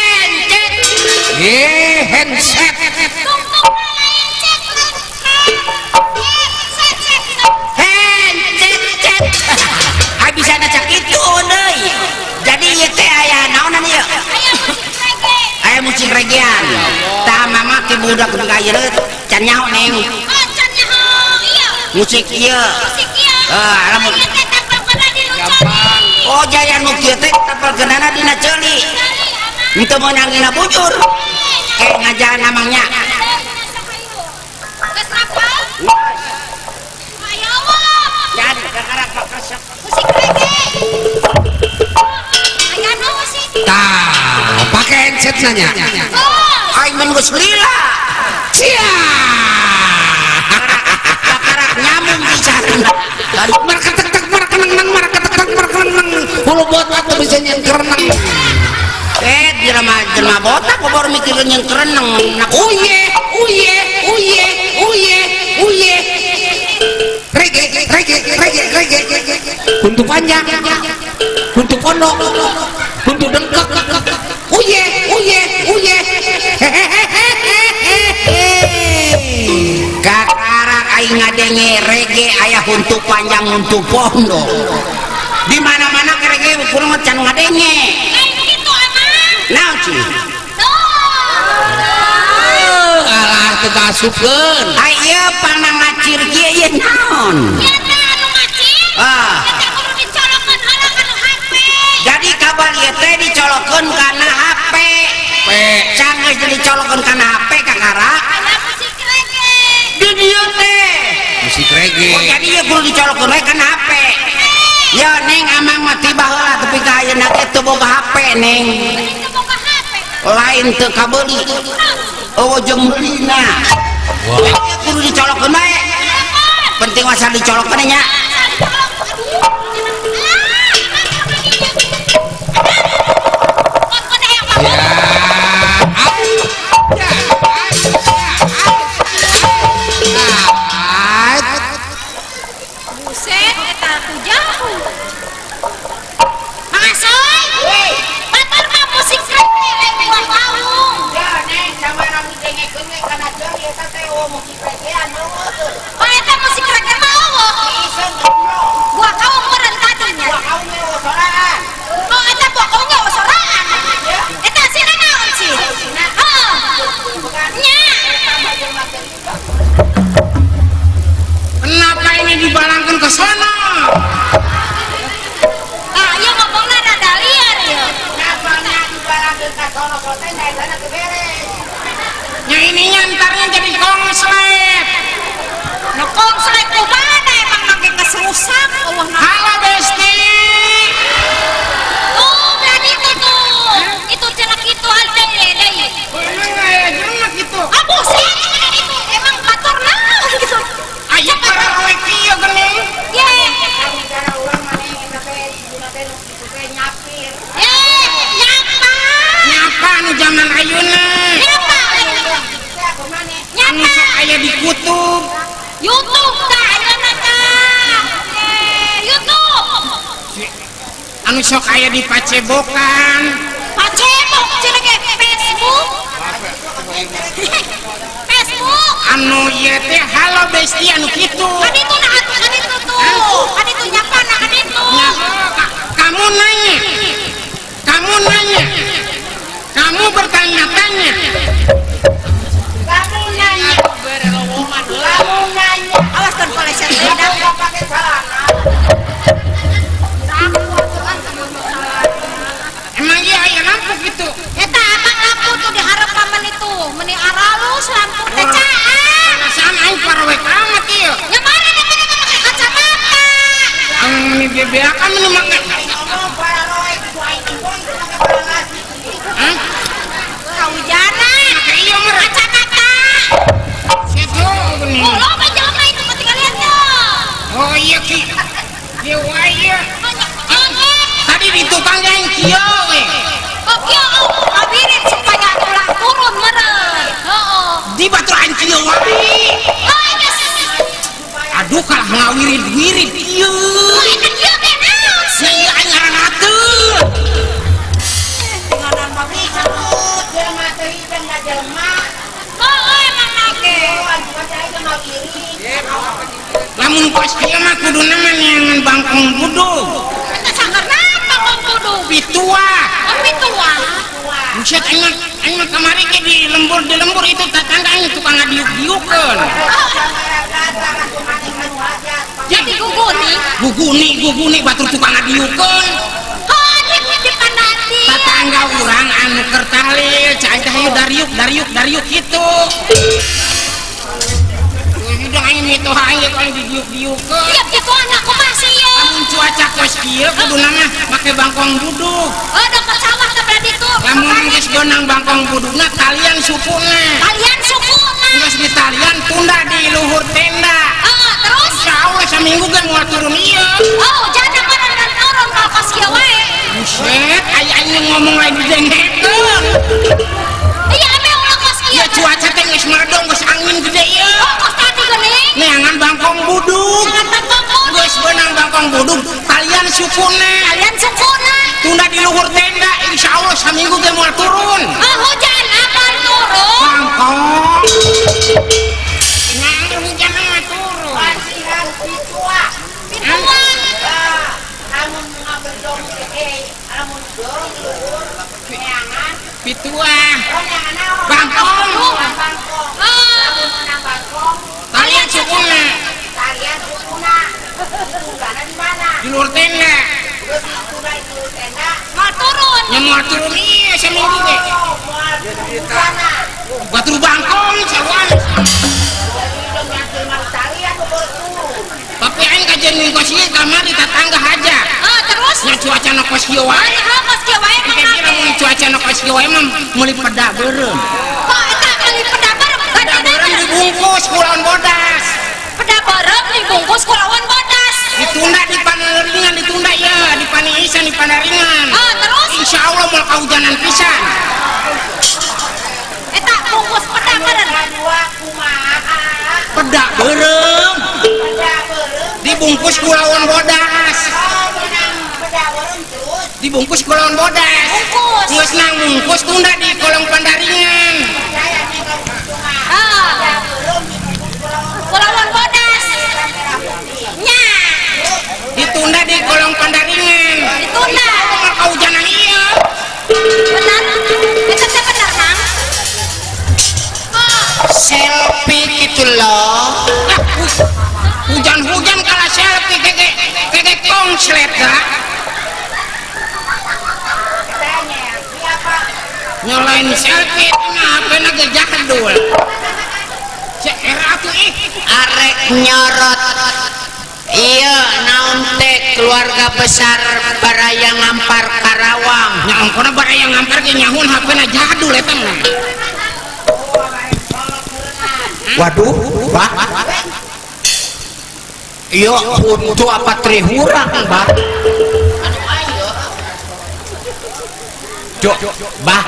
handset handset tungtung lain cek handset handset cet ai bisa cak kitu deui jadi ieu teh aya naonan ieu aya musik reggae aya musik reggaean tah mama ti budak nu ka ieu can nyaho neng oh can nyaho ieu musik ieu musik ieu heuh lamun ieu teh tapelkeunna dina ceuli oh jaya nu kieu teh tapelkeunana dina ceuli henteu meunang dina bujur kayak ngajaran amangnya geus rapal ayo jadi kakara pakresek musik reggae. Tah, pake handset nanya. Aing mun geus lila. Sia. Kakarak nyambung pisan. Marketek markeneng marketek markeneng. Hulu botak tuh bisa nyen kereneng. Jelema jelema botak kok baru mikir nyen kereneng. Uye, uye, uye, uye, uye. Reggae, reggae, reggae, reggae. Untuk panjang, untuk pondok, untuk dengkek. Uye, uye, uye. Kakarak aing ngadenge reggae aya untuk panjang untuk pondok. Di mana-mana reggae kurang can ngadenge. Lain kitu amang. Naon sih? Alah teu kasupkeun. Ai ieu panang ngacir kieu ieu naon? Ieu teh anu ngacir. Ah. Ieu teh kudu dicolokeun heula kana HP. Jadi kabel ieu teh dicolokeun kana HP. Sanggeus dicolokeun kana HP kakarak. Aya musik reggae. Di dieu teh. Musik reggae. Oh jadi ieu kudu dicolokeun we kana HP. Ya neng amang mah tiba heula tepi ka ayeuna ge teu boga HP neng. Teu boga HP. Lain teu kabeuli. Eueuh jeung meulina. Wah. Kudu dicolokeun bae. Penting asal dicolokeun nya. Buset, eta ku jauh. Mang Asoy, batur mah musik reggae lain buah kawung. Ya neng samana didengekeun we kana ceuli eta teh eueuh musik reggaean eueuh. Oh eta musik reggae mah eueuh. Iseun goblok. Buah kawung meureun tadinya. Buah kawung ge eueuh sorangan. Oh eta buah kawung ge eueuh sorangan. Eta sina naon sih? Heeh. Nya. Kenapa ini dibalangkan ke sono? Ah, ieu ngomongna rada liar ieu. Kenapa nya dibalangkeun ka sono teh nya etana teu beres. Ya ininya ntarnya jadi konslet. Nu konslet kumaha emang make geus rusak eueuh naon. Halo Besti. Tuh, belah itu tuh. Itu cenah kitu hal deui deui. Emang aya jelema kitu. Ah, buset itu emang batur naon gitu. Aya parawe kieu geuning. Ye. Cara urang mah neng eta teh ibuna teh nu kitu teh nyapir. Eh, nyapa. Nyapa nu zaman ayeuna. Nyapa. Teh aku maneh. Anu Nyapa. sok aya di kutub. YouTube tah ayeuna tah. Eh, YouTube. Anu sok aya di pacebokan. Pacebok cenah ge Facebook. Facebook. Anu ieu teh halo Besti anu kitu. Kan itu nah atuh kan itu tuh. Kan itu nyapa nah kan itu. Nya, kamu nanya. Kamu nanya. Kamu bertanya-tanya. Kamu nanya. Kamu nanya. Awas kan koleser Kamu nggak pakai celana. Emang ieu aya lampu kitu? Eta abang lampu tuh di harapan itu, meni aralus lampu teh caang. Perasaan aing parowek amat ieu. Ya mana nih mana pakai kacamata. Ang meni bebeakan meni make. Ngomong pararoe ku aing boy teu make paralasi. Hah? Kahujanan. Make ieu mah Kacamata. situ geuning. Oh, loba jelema itu ketinggalan tuh. Oh iya ki. Kieu wae ieu. Banyak banget. Tadi di tukang aing kieu we. Oh, kieu kabirit supaya ulah turun meureun. Heeh. Di batur aing kieu wae. Oh, geus. Aduh kalah ngawirid-wirid kieu. Oh, eta kieu teh naon Sia sih? ieu aing ngarangateun. Ngaran mah bisa tuh jelema teh hidung ka jelema. Oh, emang nage. Oh, anjing mah aing mah ngiring. Lamun kos kieu mah kuduna mah neangan bangkong budug. Eta sakarna bangkong budug. Pitua. Oh, pitua. Buset aing mah kamari ge di lembur itu tetangga aing tukang ngadiuk-diukeun. Jadi guguni. Guguni batur tukang ngadiukeun. Oh, di panadi. Tetangga urang anu keur tahlil, cai teh hayu dariuk kitu. Hidung aing mitoha aing ge aing didiuk-diukkeun. Iya kitu anak kumaha sih ieu? Lamun cuaca kos kieu kuduna mah make bangkong buduk. Oh, deket sawah teh berarti tuh. Lamun geus beunang bangkong budukna talian sukuna. Talian sukuna. Geus ditalian tunda di luhur tenda. Heeh, terus insyaallah saminggu ge moal turun ieu. Oh, hujan apa dan turun kalau kos kieu wae. Buset, aya aing ngomong lain didengekeun. Iya, ame ulah kos kieu. Ya cuaca teh geus meredong, geus angin gede ieu. Oh, kos tadi geuning. Neangan bangkong buduk. Neangan bangkong buduk. Geus beunang bangkong buduk, talian sukuna. Talian sukuna. Tunda di luhur tenda, insyaallah saminggu ge moal turun. Oh, hujan apa turun? Bangkong. Nang hujan mah turun. Pasihan pitua. Pitua. Lamun ngaberdong lamun dorong luhur neangan pitua. Bangkong. Bangkong. Lamun menang bangkong, talian sukuna. Talian sukuna. Ditundana di mana? Di luhur tenda. Terus ditunda di luhur tenda. Moal turun. Nya moal turun ieu saminggu ge. Oh, moal turun sana. Batur bangkong sarua. Tapi aing kajian ngkos ieu kamari tatangga haja. Ah, terus? Nya cuaca nu kos kieu wae. Heeh, kos kieu wae mah. Engke lamun cuaca nu kos kieu wae mah meuli peda beureum. Kok eta meuli peda beureum? Peda beureum dibungkus ku lawan bodas. Peda beureum dibungkus ku lawan bodas. Ditunda di paneringan, ditunda ieu, di paniisan di panaringan. Ah, terus? Insyaallah moal kahujanan pisan. Eta bungkus peda beureum. Peda beureum. Dibungkus ku lawan bodas. Oh, menang peda beureum terus. Dibungkus ku lawan bodas. Bungkus. Geus nang bungkus tunda di kolong pandaringan. Percaya nih kalau cuma. Ah. Peda beureum dibungkus ku lawan Ku lawan bodas. Nya. Ditunda di kolong pandaringan. Ditunda. Moal kahujanan ieu. Benar. Eta teh bener, Mang. Oh, Selfie gitu loh. Hujan-hujan kalah selfie keke keke konslet dah. Katanya siapa? Nyolain selfie mah HP-na ge jadul. Cek era atuh ih. Arek nyorot. Iya naon teh keluarga besar Baraya Ngampar Karawang. Nya ongkona Baraya Ngampar ge nyahun HP-na jadul eta mah. Waduh, bah. Iya, huntu apa trihurang, bah. Cuk, bah.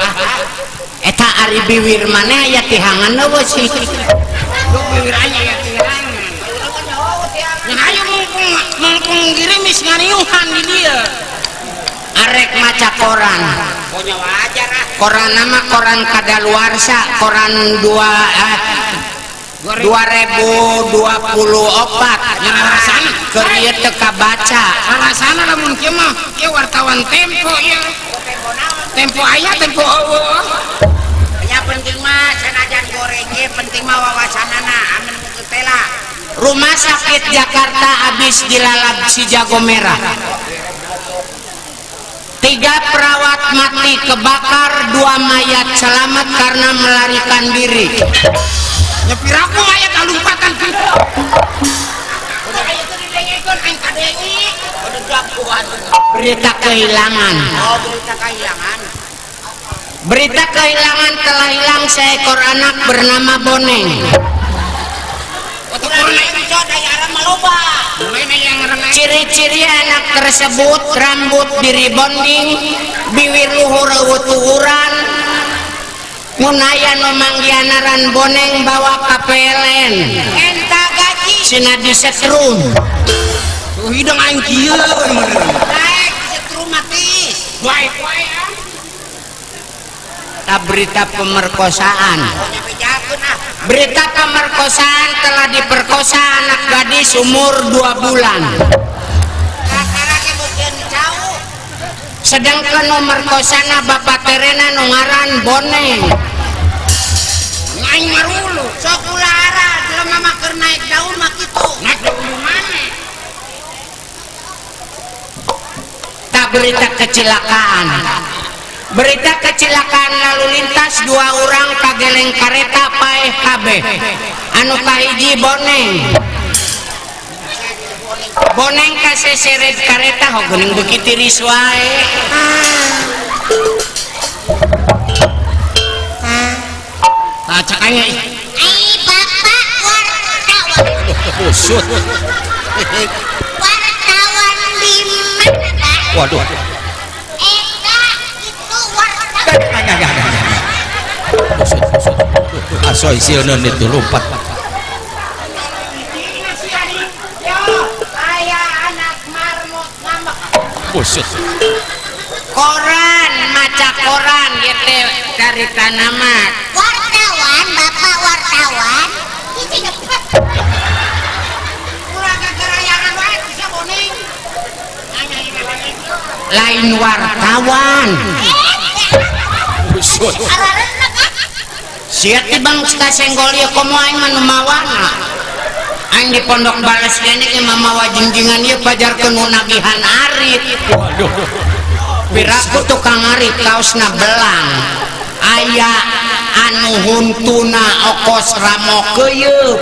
Eta ari biwir maneh aya tihangan eueuh sih. Duh biwir aing aya tihangan. Nya hayu mumpung girimis ngariuhan di dieu. Arek maca koran. Pokoknya wajar ah. Koran nama koran kadaluarsa, koran 2024. Nya alasan Keur ieu teu kabaca. Alasana lamun kieu mah ieu wartawan Tempo ieu. Tempo aya tempo eueuh. Nya penting mah sanajan goreng ge penting mah wawasanana amun mun teh lah. Rumah sakit Jakarta habis dilalap si jago merah. 3 perawat mati kebakar, 2 mayat selamat karena melarikan diri. Nya piraku mayat kalumpatan kitu. Udah aya teu didengekeun aing kadenge. Berita kehilangan. Oh, berita kehilangan. Berita kehilangan telah hilang seekor anak bernama Boneng. Ciri-ciri anak tersebut rambut diribonding, bibir luhur eueuh-uhuran, mun aya nu manggianaran Boneng bawa ka PLN. Enta gaji. Cenah disetrum. Tuh hidung aing kieu meureun. Naik disetrum mati. Baik wae ah. Ta berita pemerkosaan. Berita pemerkosaan telah diperkosa anak gadis umur 2 bulan. Sedangkan nomor kosana bapak terena nu ngaran Boneng. Aing marulu. Sok ulah ara jelema mah keur naik daun mah kitu. Naik daun di mana? Tak berita kecelakaan. Berita kecelakaan lalu lintas 2 orang kaget kageleng kareta paeh kabeh. Anu kahiji boneng. Boneng kaseseret kareta ho geuning beuki tiris wae. Tah cak aing Ai bapak wartawan. Busut. Wartawan di mana, Pak? Waduh. Eta itu wartawan. Busut, busut. Asoy sieun itu lompat. Aya anak marmut ngambek. Busut. Koran, maca koran ieu teh dari tanaman. Wartawan, bapak wartawan. Ulah gagarayangan wae sia boneng. Lain wartawan. Busut. Sia teh bang kasenggol ieu komo aing mah nu mawana. Aing di pondok bales kene ge mamawa jingjingan ieu pajarkeun nu nagihan arit. Waduh. Piraku tukang arit kaosna belang. Aya anu huntuna okos ramo keuyeub.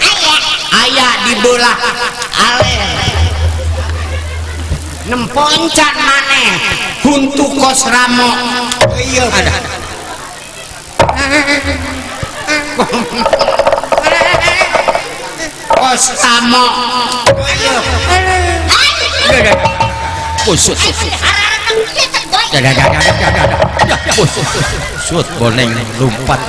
Aya. Aya di belah aler. Nemponcan maneh huntu kos ramo keuyeub. Ada. Kos tamo keuyeub. Busut. Busut. Busut boneng lompat.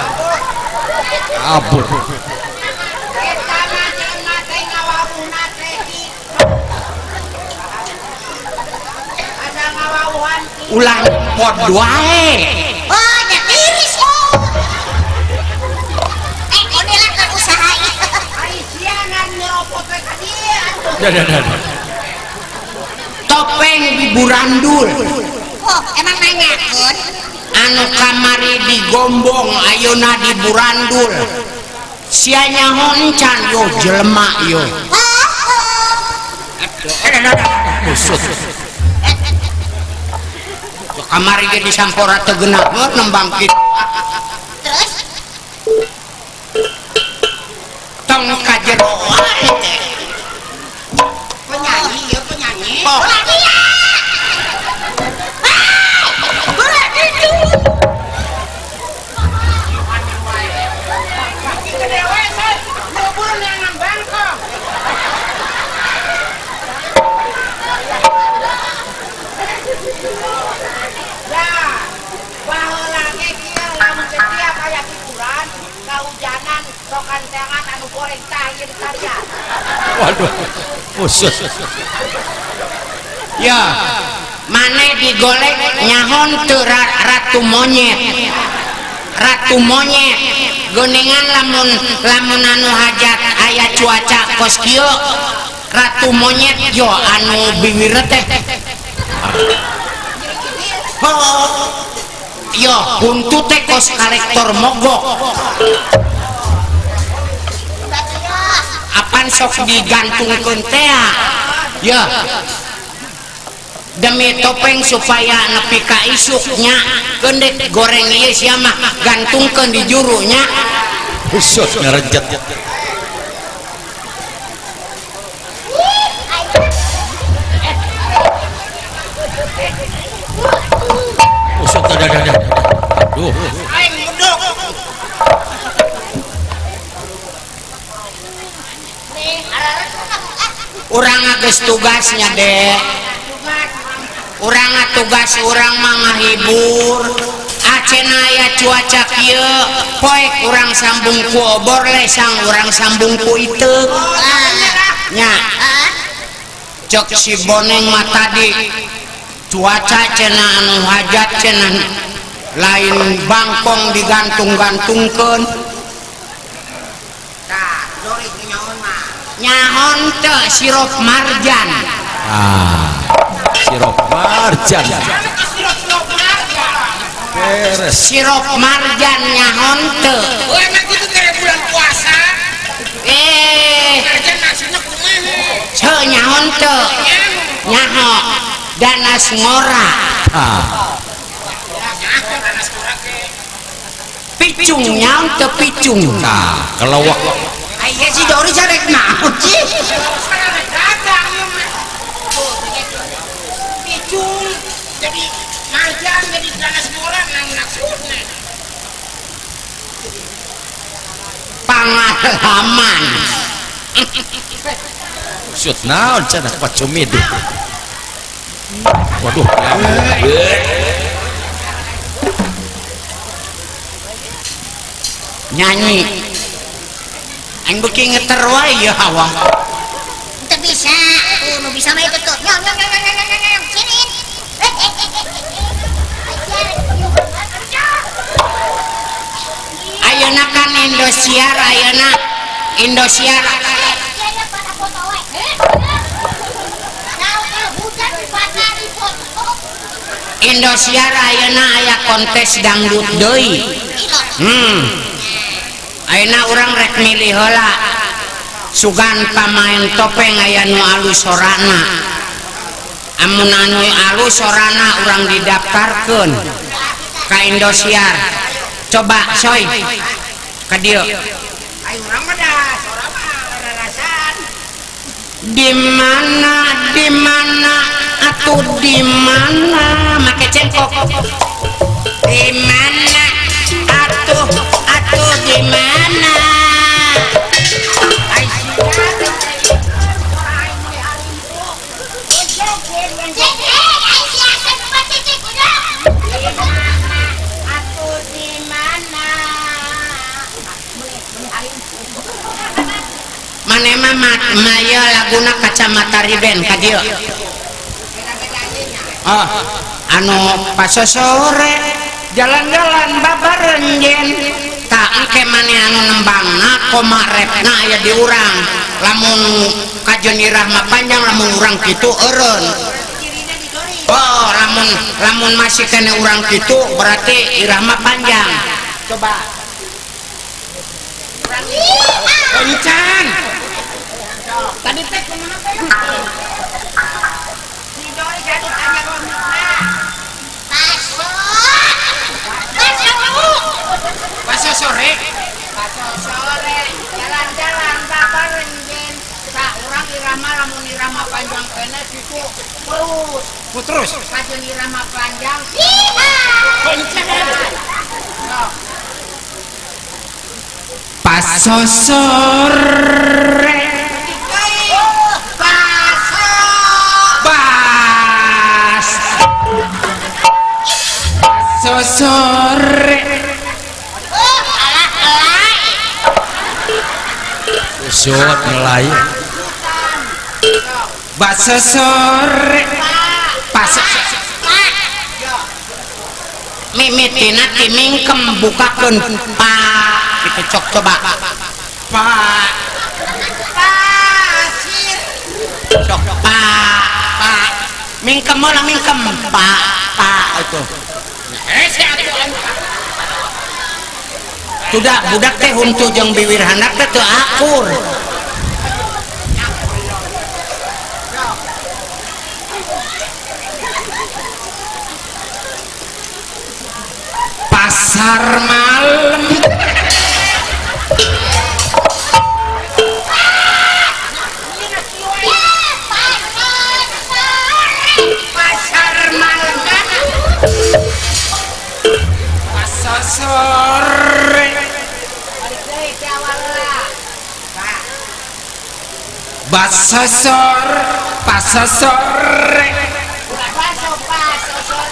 Kabur. Eta mah jelema teh ngawawuhna teh kitu. Asa ngawawuhan kitu. Ulah nyempot wae. Oh, nya tiris oh. Eh, ini lah keur usaha ieu. Ari sia ngan nyeropot we ka dieu atuh. Dah dah dah. Topeng Wiburandul. Oh, emang nanyakeun? Anu kamari digombong ayeuna di Burandul. Sia nyaho encan yo jelema yo. Oh, Busut. Kamari ge disampora teu geunah nembang kitu. Terus Tong ka jero wae teh. Penyanyi ieu penyanyi. Oh, ulah dia. Ah, ulah ditu. Kaki gede we seuh. Nyubur neangan bangkong. Ya, baheula ge kieu lamun setiap aya hiburan, kahujanan, sokan tangan anu goreng tah ieu ditarian. Waduh. Busut. Ya, maneh digolek nyahon teu ratu monyet. Ratu monyet geuningan lamun lamun anu hajat aya cuaca kos kieu ratu monyet yo anu biwir teh. Oh, yo huntu teh kos kolektor mogok. Apan sok digantungkeun tea. Ya. Demi topeng supaya nepi ka isuknya keun dek goreng ieu sia mah gantungkeun di jurunya. Busut ngarejet. Busut dah dah dah. Aduh. Aing bedog. Urang geus tugasnya dek. Urang tugas urang mah ngahibur. Acena aya cuaca kieu, poek urang sambung ku obor lesang urang sambung ku iteuk. Nya. Cek si boneng mah tadi cuaca cenah anu hajat cenah lain bangkong digantung-gantungkeun. Tah, dorik nyaon mah. Nyahon teu sirup marjan. Ah. Sirup marjan. Sirup marjan. Beres. Sirup marjan nyahon teu. Oh, emang gitu teh bulan puasa. Eh, Marjan maksudna kumaha? ceu nyahon teu. Nyaho danas ngora. Ah. Picung nyaon teu picung. Tah, kelewek. Aya si Dori carek naon sih? Picung jadi marjan jadi celana sekolah nang maksudna. Pangalaman. Maksud naon cenah pacumid. Waduh. Nyanyi. Aing beuki ngeter wae ieu hawa. Teu bisa. Tuh nu bisa mah itu tuh. Nyong nyong nyong nyong nyong nyong sini. Ayeuna kan Indosiar ayeuna Indosiar Indosiar ayeuna aya kontes dangdut deui. Ayeuna urang rek milih heula. Sugan pamain topeng aya nu alus sorana. Amun anu alus sorana urang didaftarkeun ka Indosiar. Coba soy ka dieu. Ayo urang mah da sora mah rarasan. Di mana di mana atuh di mana make cengkok. Di mana atuh atuh di mana? Mane mah maya laguna kacamata riben ka dieu. Oh, anu pasosore jalan-jalan babarenjen tak engke mane anu nembangna koma repna aya di urang. Lamun kajeun irahma panjang lamun urang kitu eureun. Oh, lamun lamun masih kene urang kitu berarti irahma panjang. Coba. Kencan. Tadi teh kumaha teh? Si Doi jadi tanya rumusna. Baso. Baso. Baso sore. Baso sore. Jalan-jalan babarenjen. Sa urang irama lamun irama panjang kene kitu terus. Ku terus. Kajeun irama panjang. Kencan. Paso sore. Paso. Bas. Paso sore. Alah elai. Usut ngelai. Baso sore. Paso. Mimitina ti mingkem bukakeun pa gitu cok coba. Pa pasir cok pa pa mingkem lah mingkem pa pa itu. Sudah budak teh huntu jeung biwir handap teh teu akur. Pasar malam. Pasar malam. Pasar sore. Baso sore, pasar sore.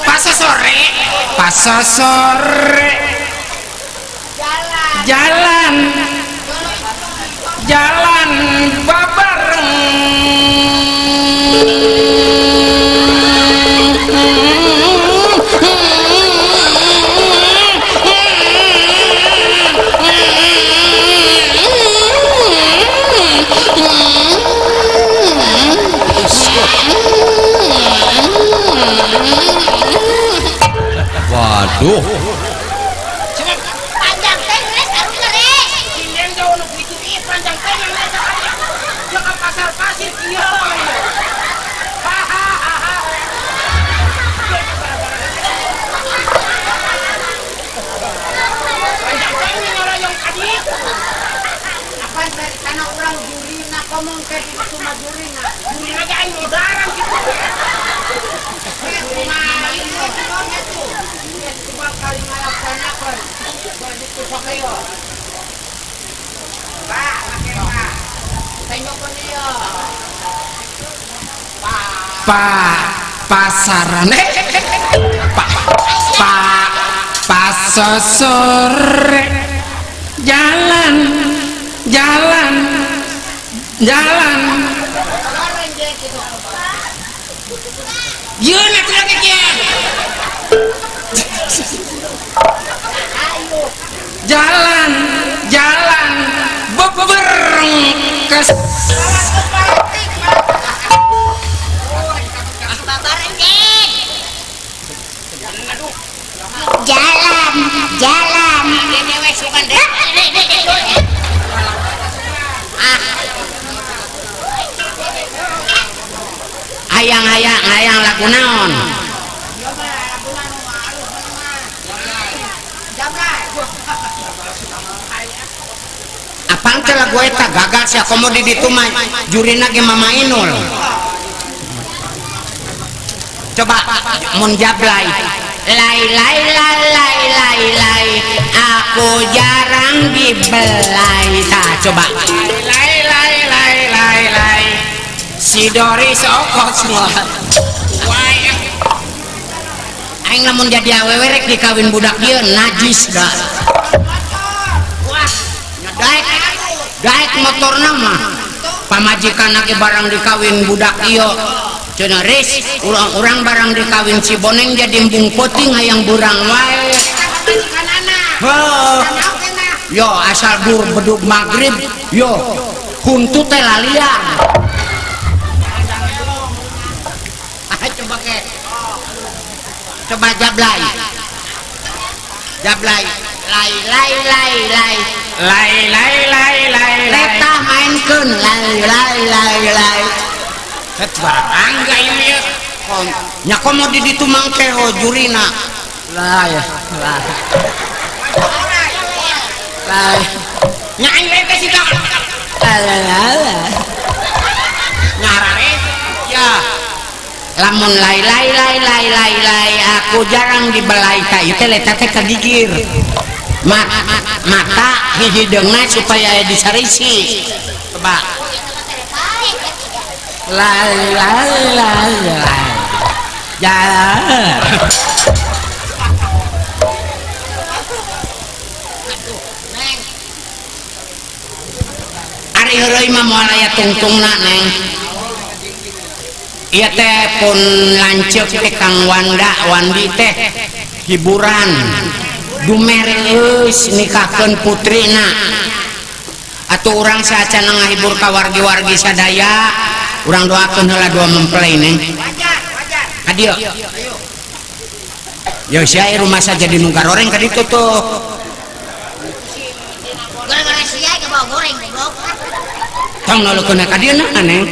Pasar sore, pasar sore. Jalan, jalan babareng. Waduh. Panjang teh geus arunya res. Sinden jauh nu kitu ieu panjang teh geus jeung ka pasar pasir kieu. Panjang Ngomong kayak gitu mah jurina. Jurina ge aing modaran gitu. Kumaha ieu naonnya tuh? Coba kali ngalaksanakeun. Begitu sok ieu. Pak, make Pak. Tenjokeun ieu. Pa pasaran pa pa pasosore jalan jalan jalan yeun atuh lagi kieu jalan jalan beberengkes jalan jalan hayang hayang hayang lagu naon apaan teh lagu eta gagal sia komo di ditu mah jurina ge Mama Inul coba mun jablay lai lai lai lai lai lai aku jarang dibelai tah coba lai lai lai lai lai si Doris okos aing lamun jadi awewe rek dikawin budak ieu najis da wah daek daek motorna mah pamajikan ge barang dikawin budak ieu cenah ris urang-urang barang dikawin si Boneng jadi embung peuting hayang burang wae heuh yo asal dur bedug magrib yo huntu teh lalian coba ke coba jablay jablay lai lai lai lai lai lai lai lai letah mainkeun lai lai lai lai het barang ga ieu nya komo di ditu mangke ho jurina lai lai lai nya aing lain teh sita lai lai ngarare ya lamun lai lai lai lai lai lai aku jarang dibelai ta ieu teh leta teh kagigir mata hihideungna supaya aya disarisi coba lai lai lai lai jalan ari heureuy mah moal aya tungtungna neng ieu teh pun lanceuk teh Kang Wanda Wandi teh hiburan dumereus nikahkeun putrina atuh urang saacana ngahibur ka wargi-wargi sadaya urang doakeun heula dua mempelai neng ka dieu yo sia rumah saja di nu garoreng ka ditu tuh gara-gara sia ke bawa goreng goblok tong nolukeun ka dieu na neng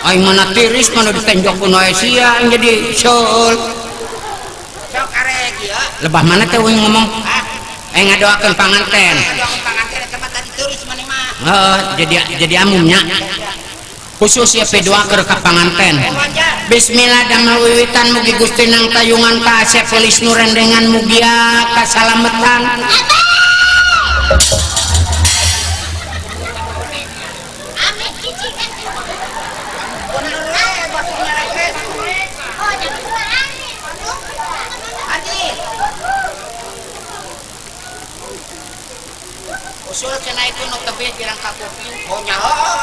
aing mana tiris mana ditenjokkeun wae sia aing jadi seul sok arek ieu lebah mana teh euy ngomong aing ngadoakeun panganten heeh jadi amumnya khusus ya P2 keur ka panganten bismillah damel wiwitan mugi Gusti nang tayungan ka Asep Felis nu rendengan mugia kasalametan usul cenah itu nu tebih pirang ka kuping oh nyaho.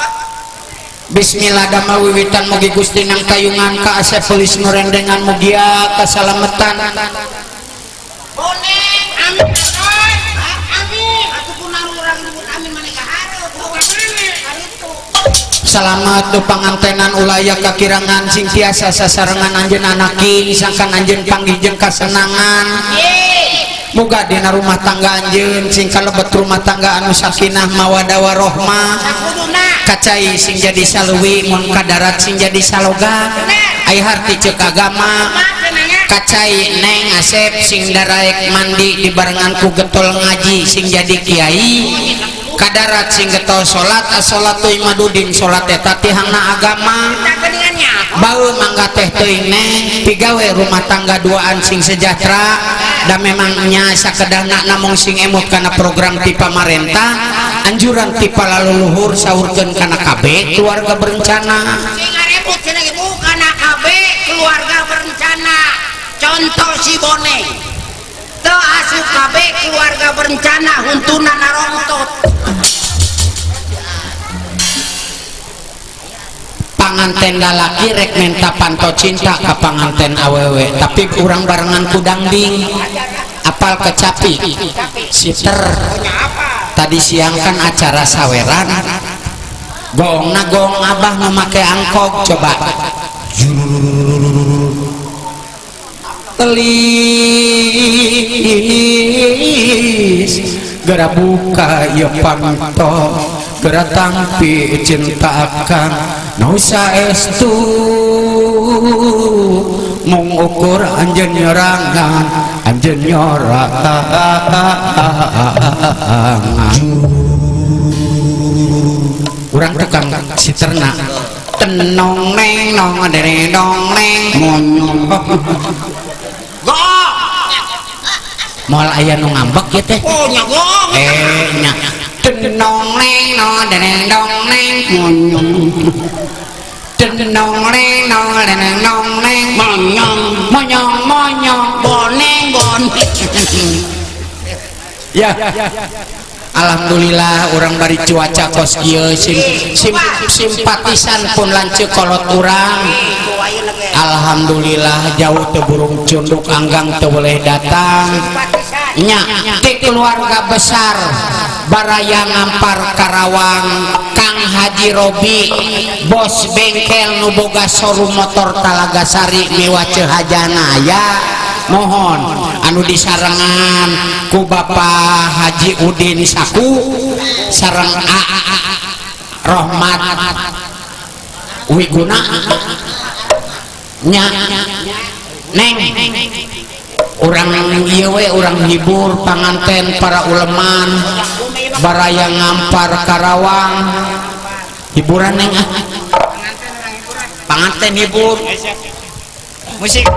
Bismillah damel wiwitan mugi Gusti nang tayungan ka Asep Felis nu rendengan mugia kasalametan boneng amin amin atuh kunaon urang nyebut amin maneh ka hareup hareup. Salamat du pangantenan ulaya kakirangan sing tiasa sasarengan anjeun anaki sangkan anjeun panggih jeung kasenangan. Muga dina rumah tangga anjeun sing kalebet rumah tangga anu sakinah mawaddah warohmah. Kacai sing jadi saluwi mun kadarat sing jadi saloga. Ai harti ceuk agama. Kacai Neng Asep sing daraek mandi dibarengan ku getol ngaji sing jadi kiai. Kadarat sing getol salat as-salatu imadudin salat eta tihangna agama. Bau mangga teh teuing neng pigawe rumah tangga duaan sing sejahtera da memangnya sakedahna namung sing emut kana program ti pamarentah anjuran ti palaluluhur saurkeun kana KB keluarga berencana. Sing ngarebut cenah ibu kana KB keluarga berencana. Contoh si Boneng teu asup KB keluarga berencana huntuna narongtot. Panganten lalaki rek menta panto cinta ka panganten awewe tapi urang barengan ku dangding apal kecapi siter tadi siang kan acara saweran gongna gong abah nu make angkog coba telis gara buka ya panto gara tampi cinta akang nausa estu mung ukur anjeun nyorangan anjeun nyorangan urang tukang siterna tenong neng nong dere dong neng monyong moal aya nu ngambek ieu teh. Oh nya gong. Nya tenong neng nong dere dong neng monyong tenong neng nong dere dong neng monyong monyong monyong boneng boneng. Ya alhamdulillah urang bari cuaca kos kieu simpatisan pun lanceuk kolot urang. Alhamdulillah jauh teu burung cunduk anggang teu boleh datang nya ti keluarga besar baraya Ngampar Karawang Kang Haji Robi bos bengkel nu boga showroom motor Talagasari miwa Cehajana ya mohon anu disarengan ku Bapak Haji Udin Saku sareng A Rohmat Wiguna nya neng urang ieu we urang hibur panganten para uleman baraya Ngampar Karawang hiburan neng ah panganten hibur musik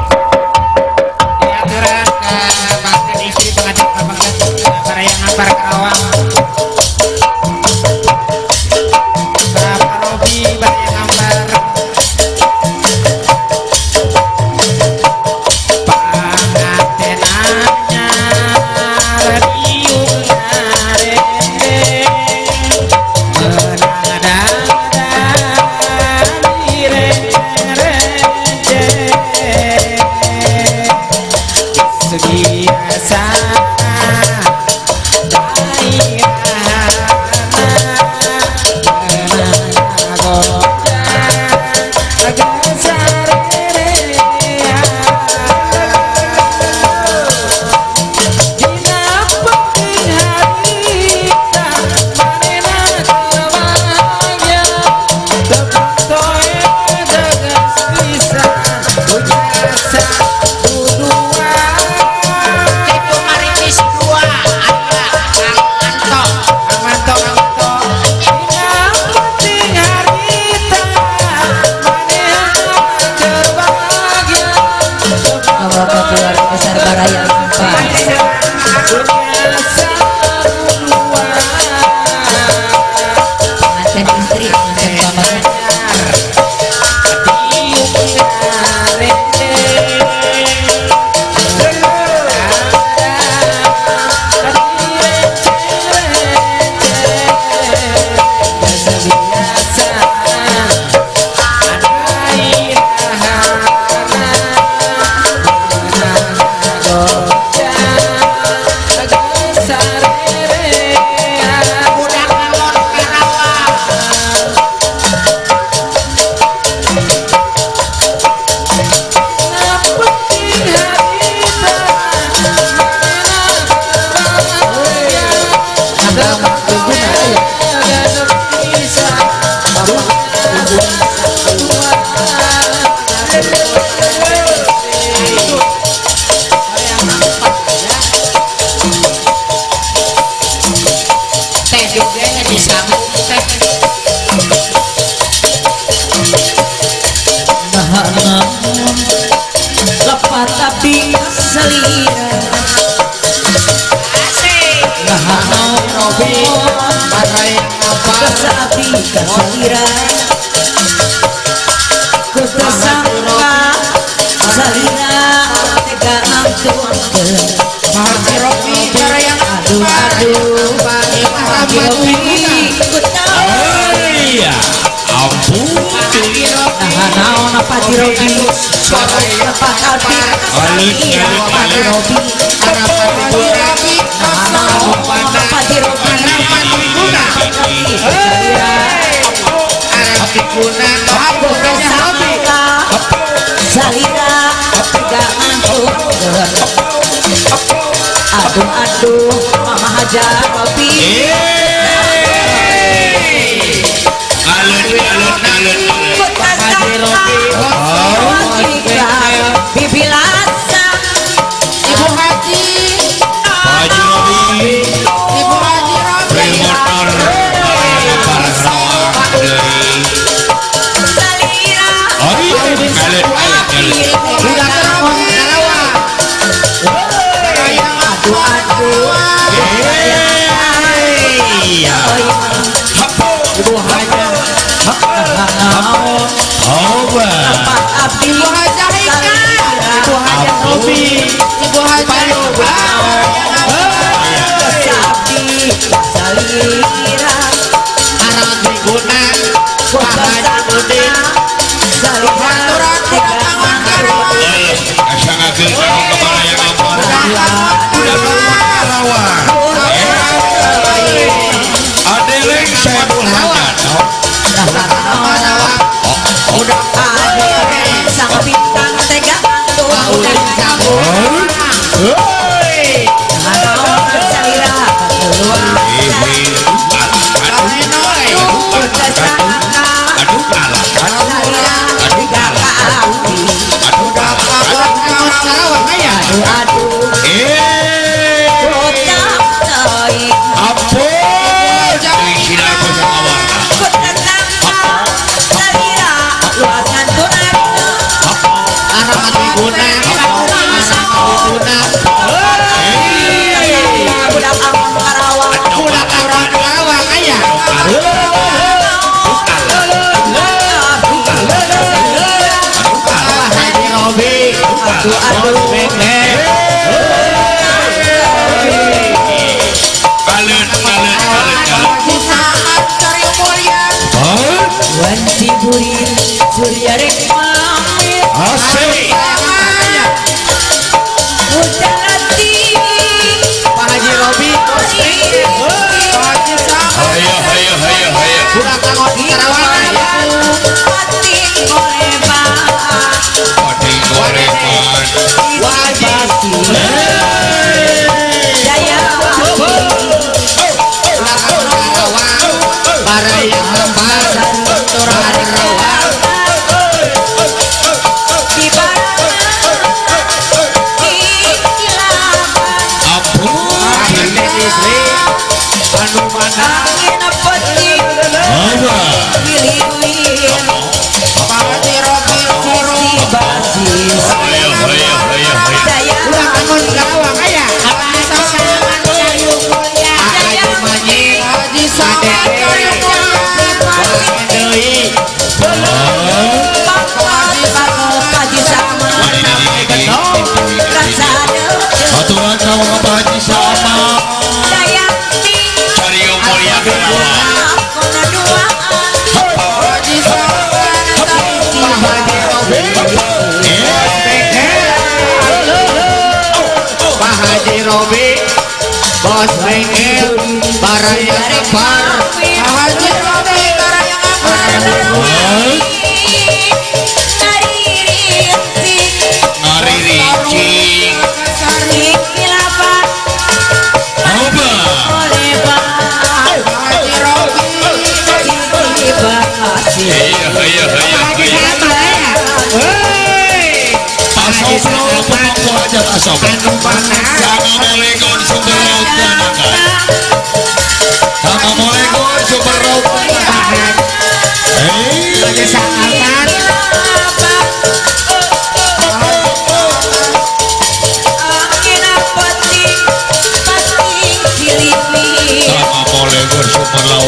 diaturan ke panganten istri pengantin baraya Ngampar Karawang Bapak Robi baraya Ngampar panganten anyar diuk ngarendeng menang dandan direng-renceng biasa Haji Sabung teh. Nah naon lepat abdi salira. Asik. Nah naon lepat abdi salira. Ku tersangka salira tega angtukeun. Haji Robi barayang Aduh aduh Haji Robi ku tahu. Iya, ampun. Nah naon apa Haji Robi lepat abdi salira. Haji Robi nah naon apa Haji Robi salira. Ku tersangka salira tega angtukeun. Aduh aduh Mama Hajar Robi. Alun alun alun. Ku tersangka Bibi Lasa Ibu Haji Haji Robi. Ibu Haji Robi Remotor para Karawang deui. salira. Alun alun alun. Budak Karawang Aduh aduh Iya. Ibu Haji naon Oba. lepat abdi Ibu Haji Ika Ibu Haji Robi Ibu Haji abdi salira. Guna Ku tersangka salira tega angtukeun. Asa ngageun ka kepala yang ampun. Budak Karawang. Adeleng Saebul Hajat. Sang bintang tega angtukeun. Naon salira ku tersangka Aduh kalah. salira tega abdi. Aduh aduh Eh. bocah teuing. Ampun. Sina aku sakawarna. Ku tersangka salira luas ngantun arina. Budak Angon Karawang. Aduh aduh Alun alun alun alun. Wanci burir surya rek mamir. Asik. Hujan hati Pak Haji Robi Pak Haji Sama Hayo hayo hayo hayo. Budak Karawang Hati ngoreban Oding gorengan. Wajib Jaya di Ampun. Angin peti Apa? wili-wili Pak Haji Robi sisi basis Hayo hayo hayo hayo. Jaya Haji Sama Haji Sama Rasana Aturan sama Pak Haji Sama. Dayanti Cari mulia Karawang. Kono dua Haji Sama Pak Haji Robi Pak Haji Robi Bos bengkel barang yang lebar Pak Haji Robi barang yang Ngari ricing. Apa? Haji Robi Iya iya iya iya. Asoplo pemangku hajat asoplo. Assalamualaikum sumber laut Assalamualaikum.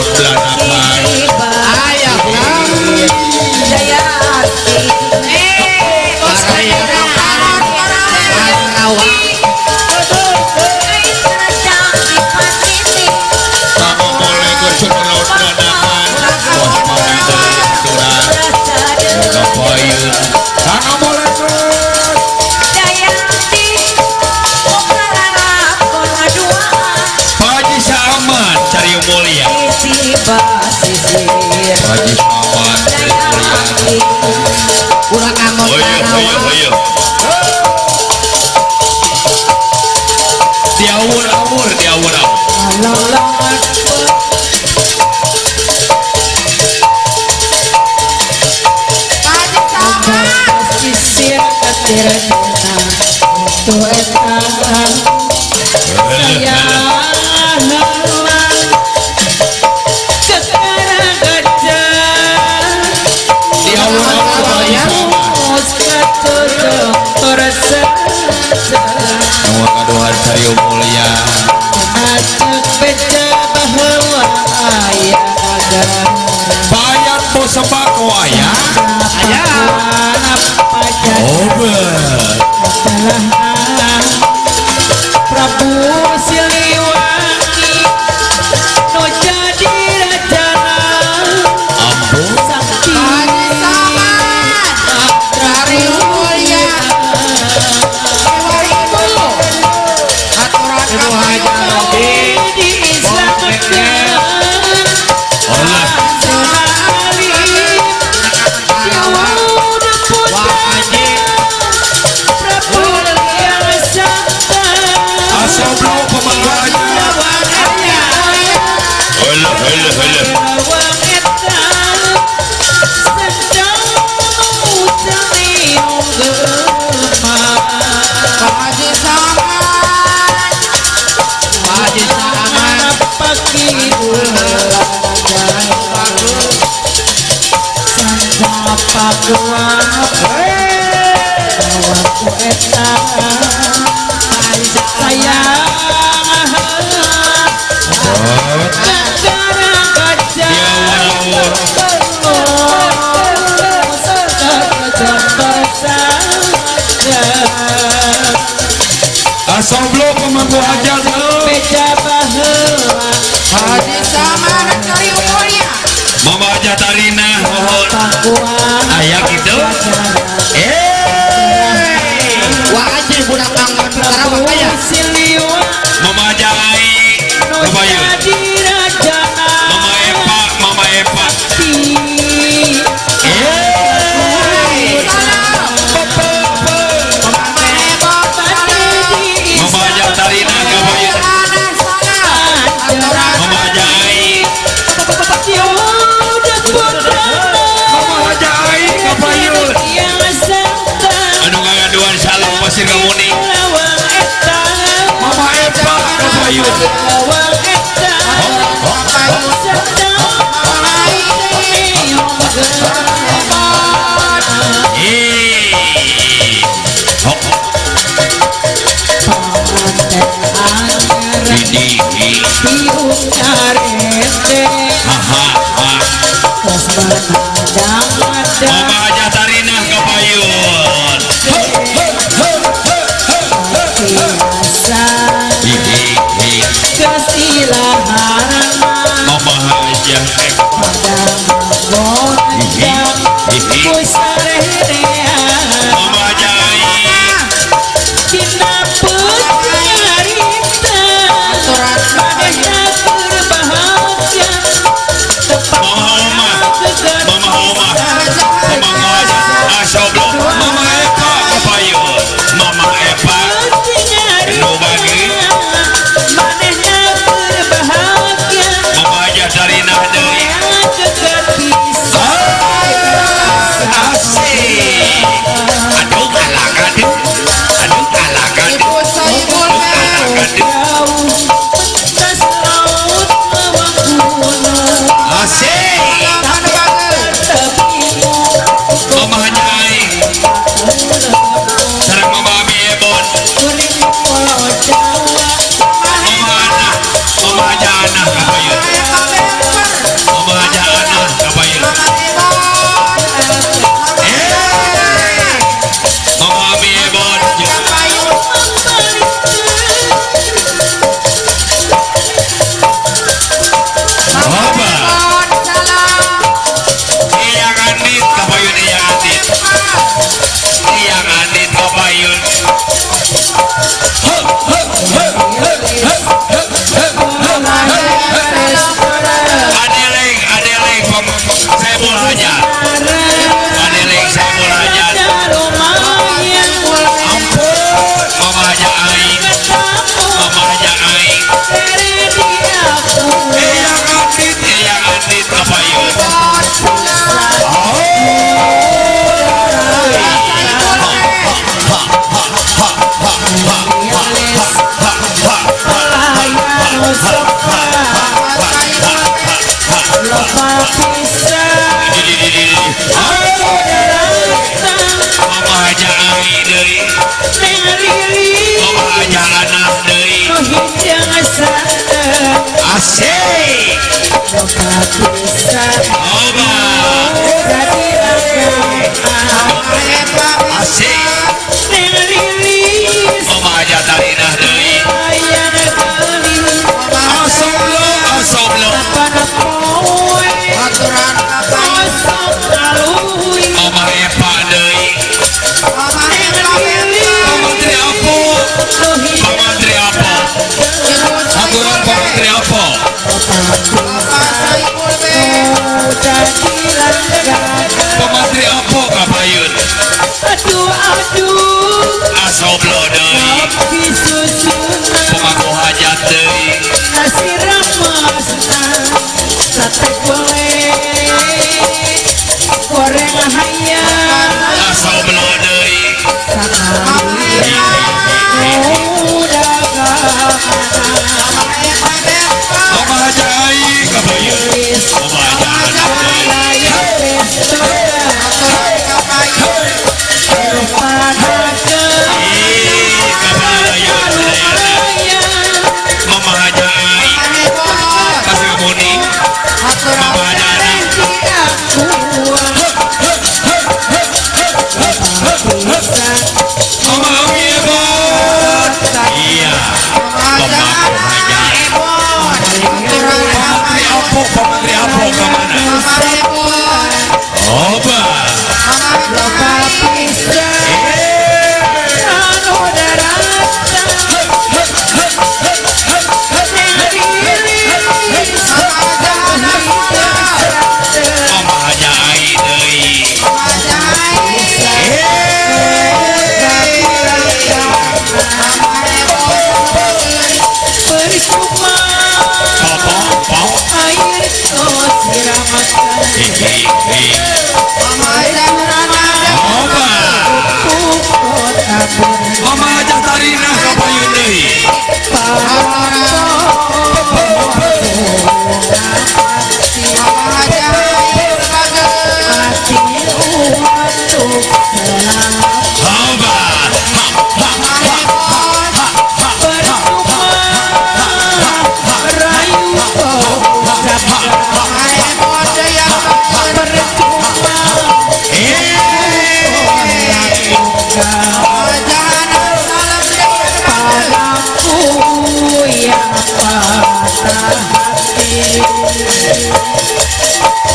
Raut Blanakan. Aya Kang. Jayati. Bos Pak Haji Saman cari mulia. Pak Haji Saman cari mulia. Kurang angon Ayo. Diawur-awur, diawur-awur. Kaduhan cari mulia. Bayar bos sembako ayah. Ayah. Obat. Prabu Siliwangi no jadi rajana. Ampun. Sakti Cari mulia. Asoblo pemangku hajat. Haji Saman cari mulia. Mama Haja Tarina mohon. Aya gitu. Wah Haji budak bangun Karawang aya. Mama Haja Ai Kabayun. Mama Epa, Mama Epa. Mama Haja Tarina Kabayun. Mama Haja Ai. Mama Haja Ai Kabayun. Anu ngagaduhan salam pasir kamuning. Mama Epa Kabayun. Mama Haja Tarina Kabayun. Mama Haja Mama Haja Mama Oma, Mama Asik. Mama aja tarinah deui. Asoblo, asoblo. Mama Epa deui. Mama Tri Apo. Mama Tri Apo. Aturan Mama Tri Apo. Mama Tri Apo kapayun. Aduh aduh. Asoblo deui. Pemangku hajat deui. Nasi ramasna sate goreng goreng hayam. Asoblo deui. Mama Haja Ai kapayun. Mama Haja Ai deui. Mama Haja Ai kasih kemuni. Mama Haja Ai. Mama Ami Ebon. Iya. Mama Haja Ebon. Mama Tri Apo, Mama Tri Apo kemana? Oba. Mama Haja Ai deui. Pop pop. Oba. Mama Haja Tarinah kapayun deui. Oba.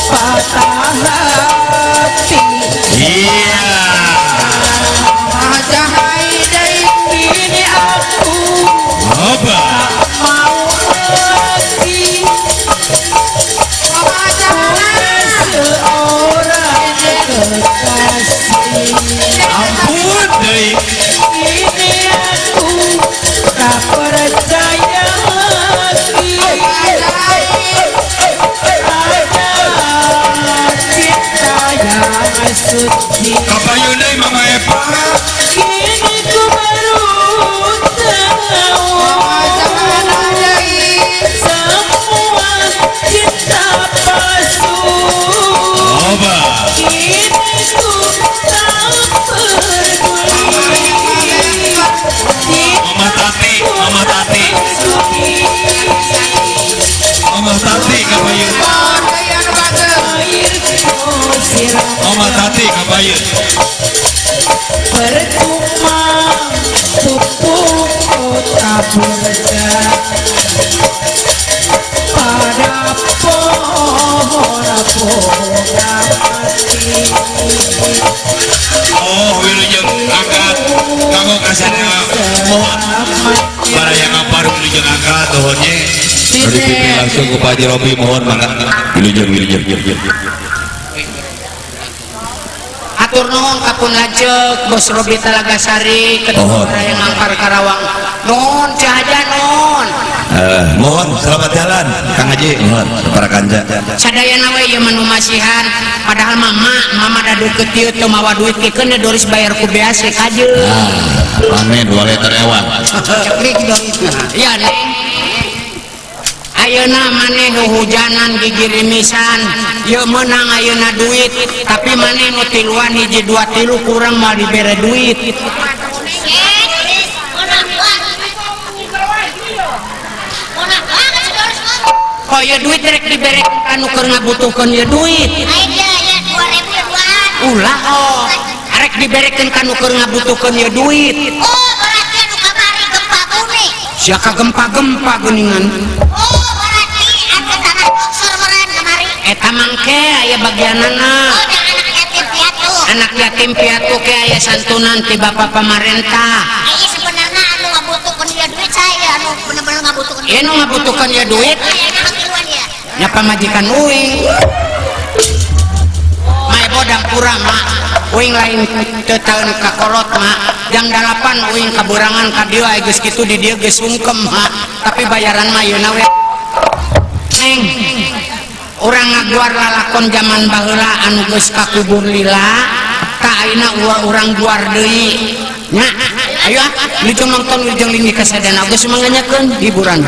Patah hati. Iya. Ini aku Oba. mau lagi seorang kekasih. Ampun deui. Ini aku tak percaya lagi. Ada cinta yang suci. Kapayun deui Mama Epa. Kini ku baru tahu semua cinta palsu. Oba. Kini ku tak peduli. Mama Tati, Mama Tati. Mama Tati kapayun. Mama Tati kapayun. Percuma pupuk kota burja pada pohon bunga mati. Oh, wilujeng angkat kanggo kasana mohon para yang ngapar wilujeng angkat nuhun ye. Dipimpin langsung ke Pak Haji Robi mohon mangga wilujeng wilujeng. Atur nuhun ka pun lanceuk Bos Robi Talagasari ketua yang Angkar Karawang. Nuhun Ceu Haja nuhun. Mohon selamat jalan Kang Haji, mohon para kanca. Sadayana we ieu mah nu masihan padahal mama da deukeut ieu teu mawa duit keun Doris bayar ku beas rek kajeun. Amin 2 liter ewang. Ceklik Doris. Ya Neng. Ayeuna maneh hujanan gigirimisan ieu meunang ayeuna duit tapi maneh nu tiluan hiji dua tilu kurang moal dibere duit. Oh ieu duit rek dibere ka nu keur ngabutuhkeun ieu duit. Ayo dia ya 2000 ya duaan. Ulah oh. Arek diberekeun ka nu keur ngabutuhkeun ieu duit. Oh berarti anu kamari gempa bumi. Sia ka gempa-gempa geuningan. Oh berarti anu tanah longsor meureun kamari. Eta mangke aya bagianana. Oh dan anak yatim piatu. Anak yatim piatu ke aya santunan ti bapak pamarentah. Iya sebenarnya anu ngabutuhkeun ieu duit saya anu bener-bener ngabutuhkeun. Ieu nu ngabutuhkeun ieu duit. Aya katiluan ya. Nya pamajikan uing. Mae bodang pura mak. Uing lain teu taun ka kolot mak. Jam 8 uing kaburangan ka dieu aya geus kitu di dieu geus sungkem mak. Tapi bayaran mah ayeuna we. Neng, urang ngaguar lalakon jaman baheula anu geus kakubur lila, tah ayeuna urang guar deui. Nya, ayo ah, wilujeng nonton wilujeng linggih kasadana geus manganyakeun hiburan.